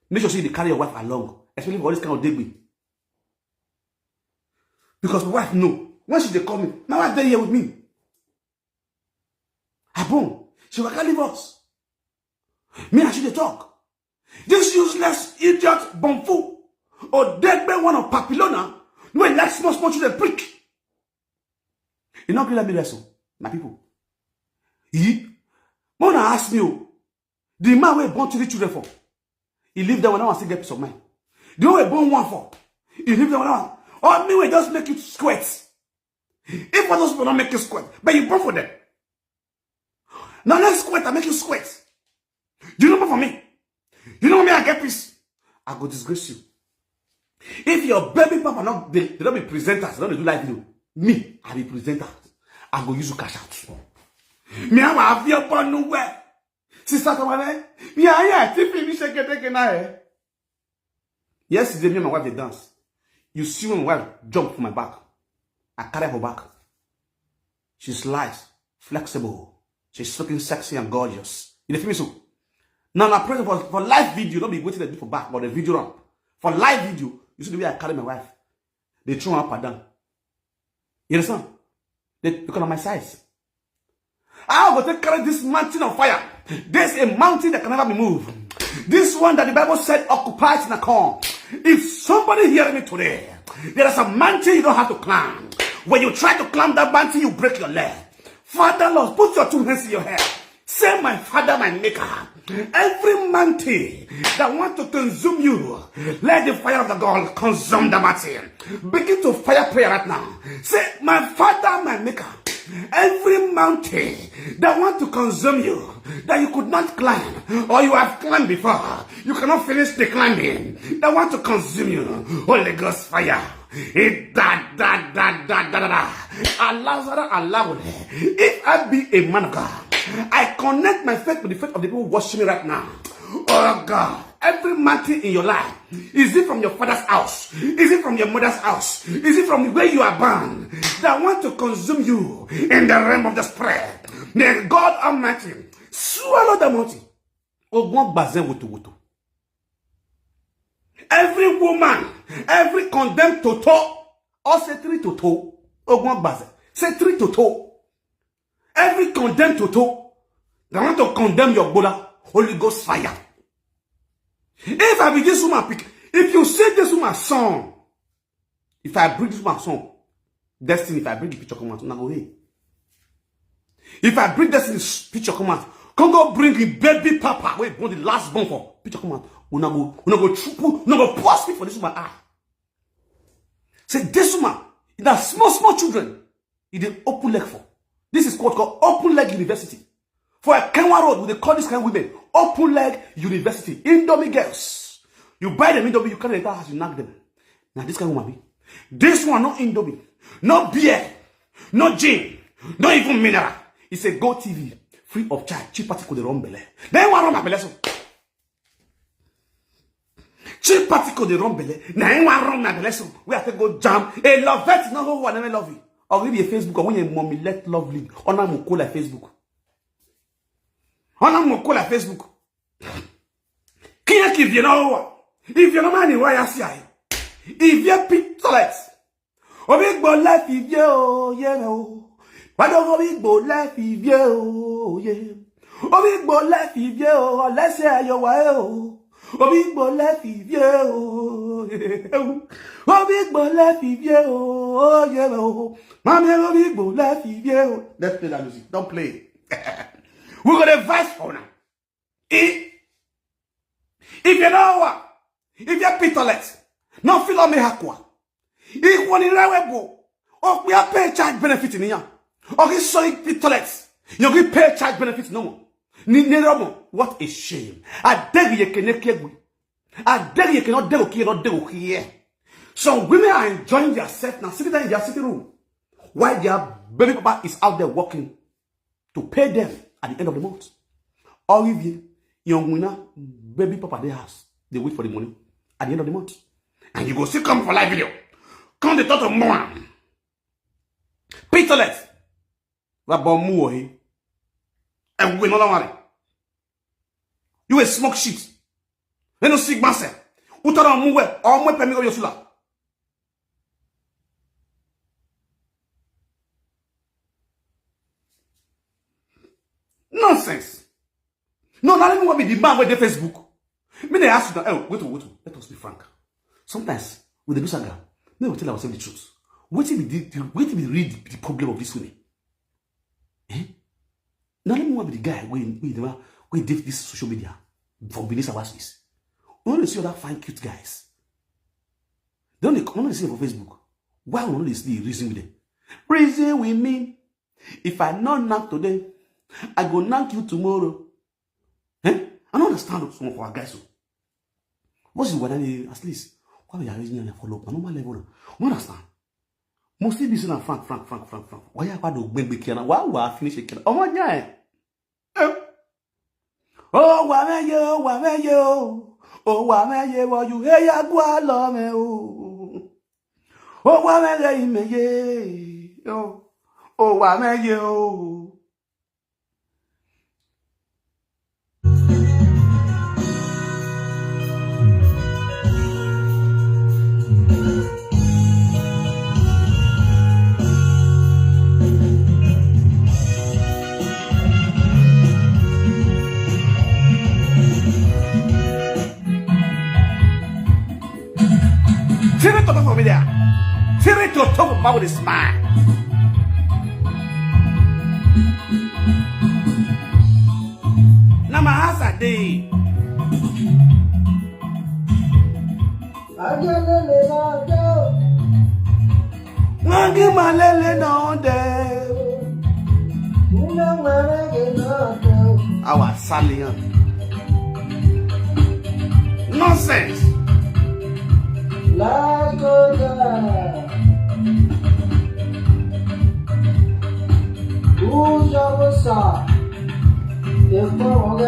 make sure say you carry your wife along, especially for this kind of day. Because my wife know, when she dey call me, my wife dey here with me. Abon, she waka leave us. Me and she dey talk. This useless idiot Bonfu Odegbe, one of Papilona, wey like small small children prick. E no gree let me rest o, my people. He, una ask me o, the man wey born three children for, he leave them one, now I still get peace of mind. The one wey born one for, he leave them one, now. All me wey just make you sweat. If all those people don't make you sweat, but you born for them. Now let's sweat and make you sweat. You know for me. You know me, I get peace. I go disgrace you. If your baby papa not they, they don't be presenters, they don't do live video. Me, I be presenter. I go use you cash out. Me, I have your born nowhere. Sister Tawale, me, I, I, T V, me, shake it, take it, now, eh? Yesterday, me and my wife dey dance. You see when my wife jump for my back. I carry her back. She's light, flexible. She's looking sexy and gorgeous. You dey feel me so? Now, now, present for, for live video, not be waiting to do for back or the video ramp. For live video, you see the way I carry my wife. They throw her up and down. You understand? They, because of my size. How go take carry this mountain of fire? There's a mountain that can never be moved. This one that the Bible said occupies Nakon. If somebody hearing me today, there is a mountain you don't have to climb. When you try to climb that mountain, you break your leg. Father Lord, put your two hands in your head. Say, my Father, my Maker, every mountain that want to consume you, let the fire of the God consume the mountain. Begin to fire prayer right now. Say, my Father, my Maker, every mountain that want to consume you, that you could not climb, or you have climbed before, you cannot finish the climbing, that want to consume you, Holy Ghost fire. It da da da da da da da. Alazara Alawule. If I be a man of God, I connect my faith with the faith of the people watching me right now. Oh God, every mountain in your life, is it from your father's house? Is it from your mother's house? Is it from where you are born that want to consume you in the realm of the spirit? May God Almighty swallow the mountain. Ogun Ogbaze woto woto. Every woman, every condemned toto, all say three toto. Ogun Ogbaze, say three toto. Every condemned toto, they want to condemn your brother. Holy Ghost fire. If I be this woman, pick, if you say this woman son, if I bring this woman son, destiny, if I bring the picture come out, una go hey. If I bring destiny s- picture come out, come go bring the baby papa, wait, born the last born for picture come out. Una go, una go triple, una go post me for this woman. Ah, say this woman, that small small children, e dey open leg for. This is what called open leg university. For a Kenwa road, we dey call this kind of women open leg university. Indomie girls. You buy them Indomie, you carry enter house, you knock them. Now this kind of woman be. This one, no Indomie, no beer, no gin, no even mineral. It's a Go T V, free of charge. Cheap party could run belle. Then one run my belle so. Cheap party could dey run belle. Na him wan run my belle so. We have to go jam. A love vet no hold one never love you. Or give you a Facebook or when your mommy let love lead. Or now mo call like Facebook. Ona mo kola Facebook. Kinya ki vie na owa. Ivie no mani wa ya si ai. Ivie pitolet. Obi gbo life ivie o ye o. Wado obi gbo life ivie o ye. Obi gbo life ivie o, let's say yo wa o. Obi gbo life ivie o. Obi gbo life ivie o ye o. Mami obi gbo life ivie o. Let's play that music. Don't play. We got a vice for now. If you know what, if you're pitolet, no feel on me hakwa. If one in rawe bo, or we are pay charge benefit in here. Or he's sorry pitolet, you get pay charge benefit no more. Ni neromo, what a shame. I beg you can kegwe. I beg you cannot devil here, not devil here. Some women are enjoying themselves now, sitting there in their sitting room, while their baby papa is out there working to pay them at the end of the month. Or if you, young winner, baby papa, they house, they wait for the money at the end of the month. And you go still come for live video. Come the thought of more. Pitolet. Wa bomu ohi. And we no worry. You a smoke shit. They no sick myself. Utara muwe. Or mwe pemi oyosula. Nonsense. No, now let me what be the man with the Facebook. Me they ask you now, oh, wait, wait, let us be frank. Sometimes with the do saga, me we tell ourselves the truth. What if we did what if we read the problem of this women? Eh? Now let me what be the guy we we the man we did this social media for business our space. We only see other fine cute guys. They only come only see for Facebook. Why we only see reason with them? Reason with me. If I not knock today, I go knock you tomorrow. Eh? I don't understand some of our guys. So. What's the weather at least? Why we are raising and follow up? I don't level. You understand? Mostly this na frank, frank, frank, frank, frank. Why you do big big here? Why we are finishing? Oh my god. Eh? Oh, wa me ye, oh, wa me ye, oh. Oh, wa me ye, wa you hey ya gwa lo me, oh. Oh, wa me ye, me ye, oh. Oh, wa me ye, oh. Firi to for me there. Firi to talk about this man. Na my house I dey. Wangi malele no dey. Our Salian. Nonsense. Let's go there. Who's your bossa? If you want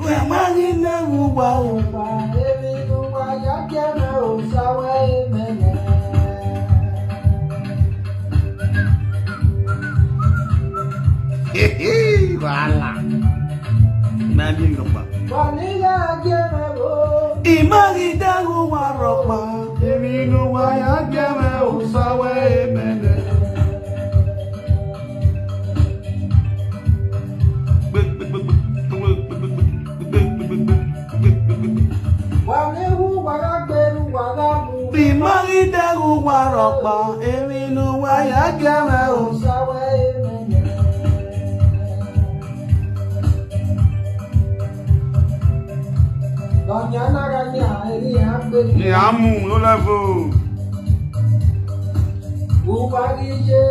Wamani na wuwa o. Wahala. Mami no pa. Imari daru wa ropa. Emi no wa ya geme o sawe mene. Imari daru wa ropa. Emi no wa ya geme o sawe mene. Ni amu no level. Uwagije.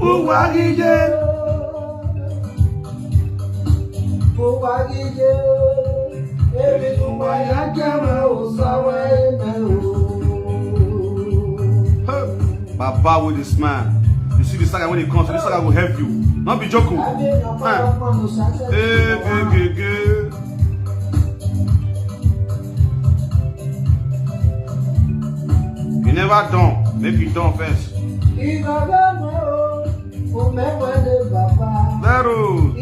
Uwagije. Uwagije. Ebi uwa ya kama usawa eme o. Baba with this man. You see the saga when it comes, this saga will help you. No be joke o. Eh. Eh, ge, ge, ge. You never done. Make you done first. Zero.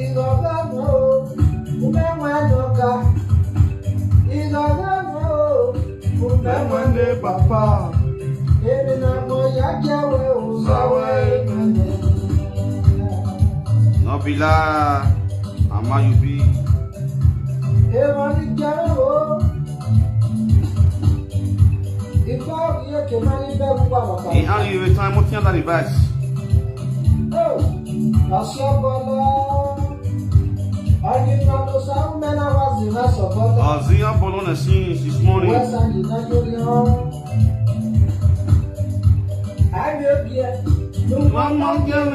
No be lie, Mama, you be. In how you return, what kind of advice? Ozzy, I'm following the scenes this morning. One man give me.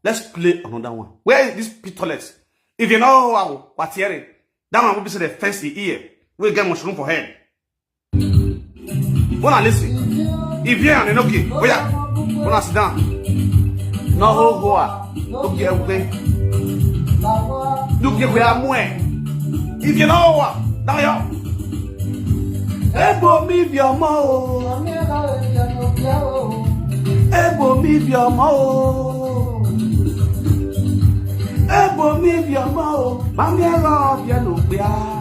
Let's play another one. Where is this pistolet? If you know how, what's hearing? That one will be the fancy ear. We get mushroom for head. Wanna listen? If you and okay, oh yeah, wanna sit down. No ho hoa, no get away. No get away, I'm where. If you know what, now you. Ebo mi bi ọmọ o. Ebo mi bi ọmọ o. Ebo mi bi ọmọ o. Mami ẹ lọ bí ẹ lọ pé a.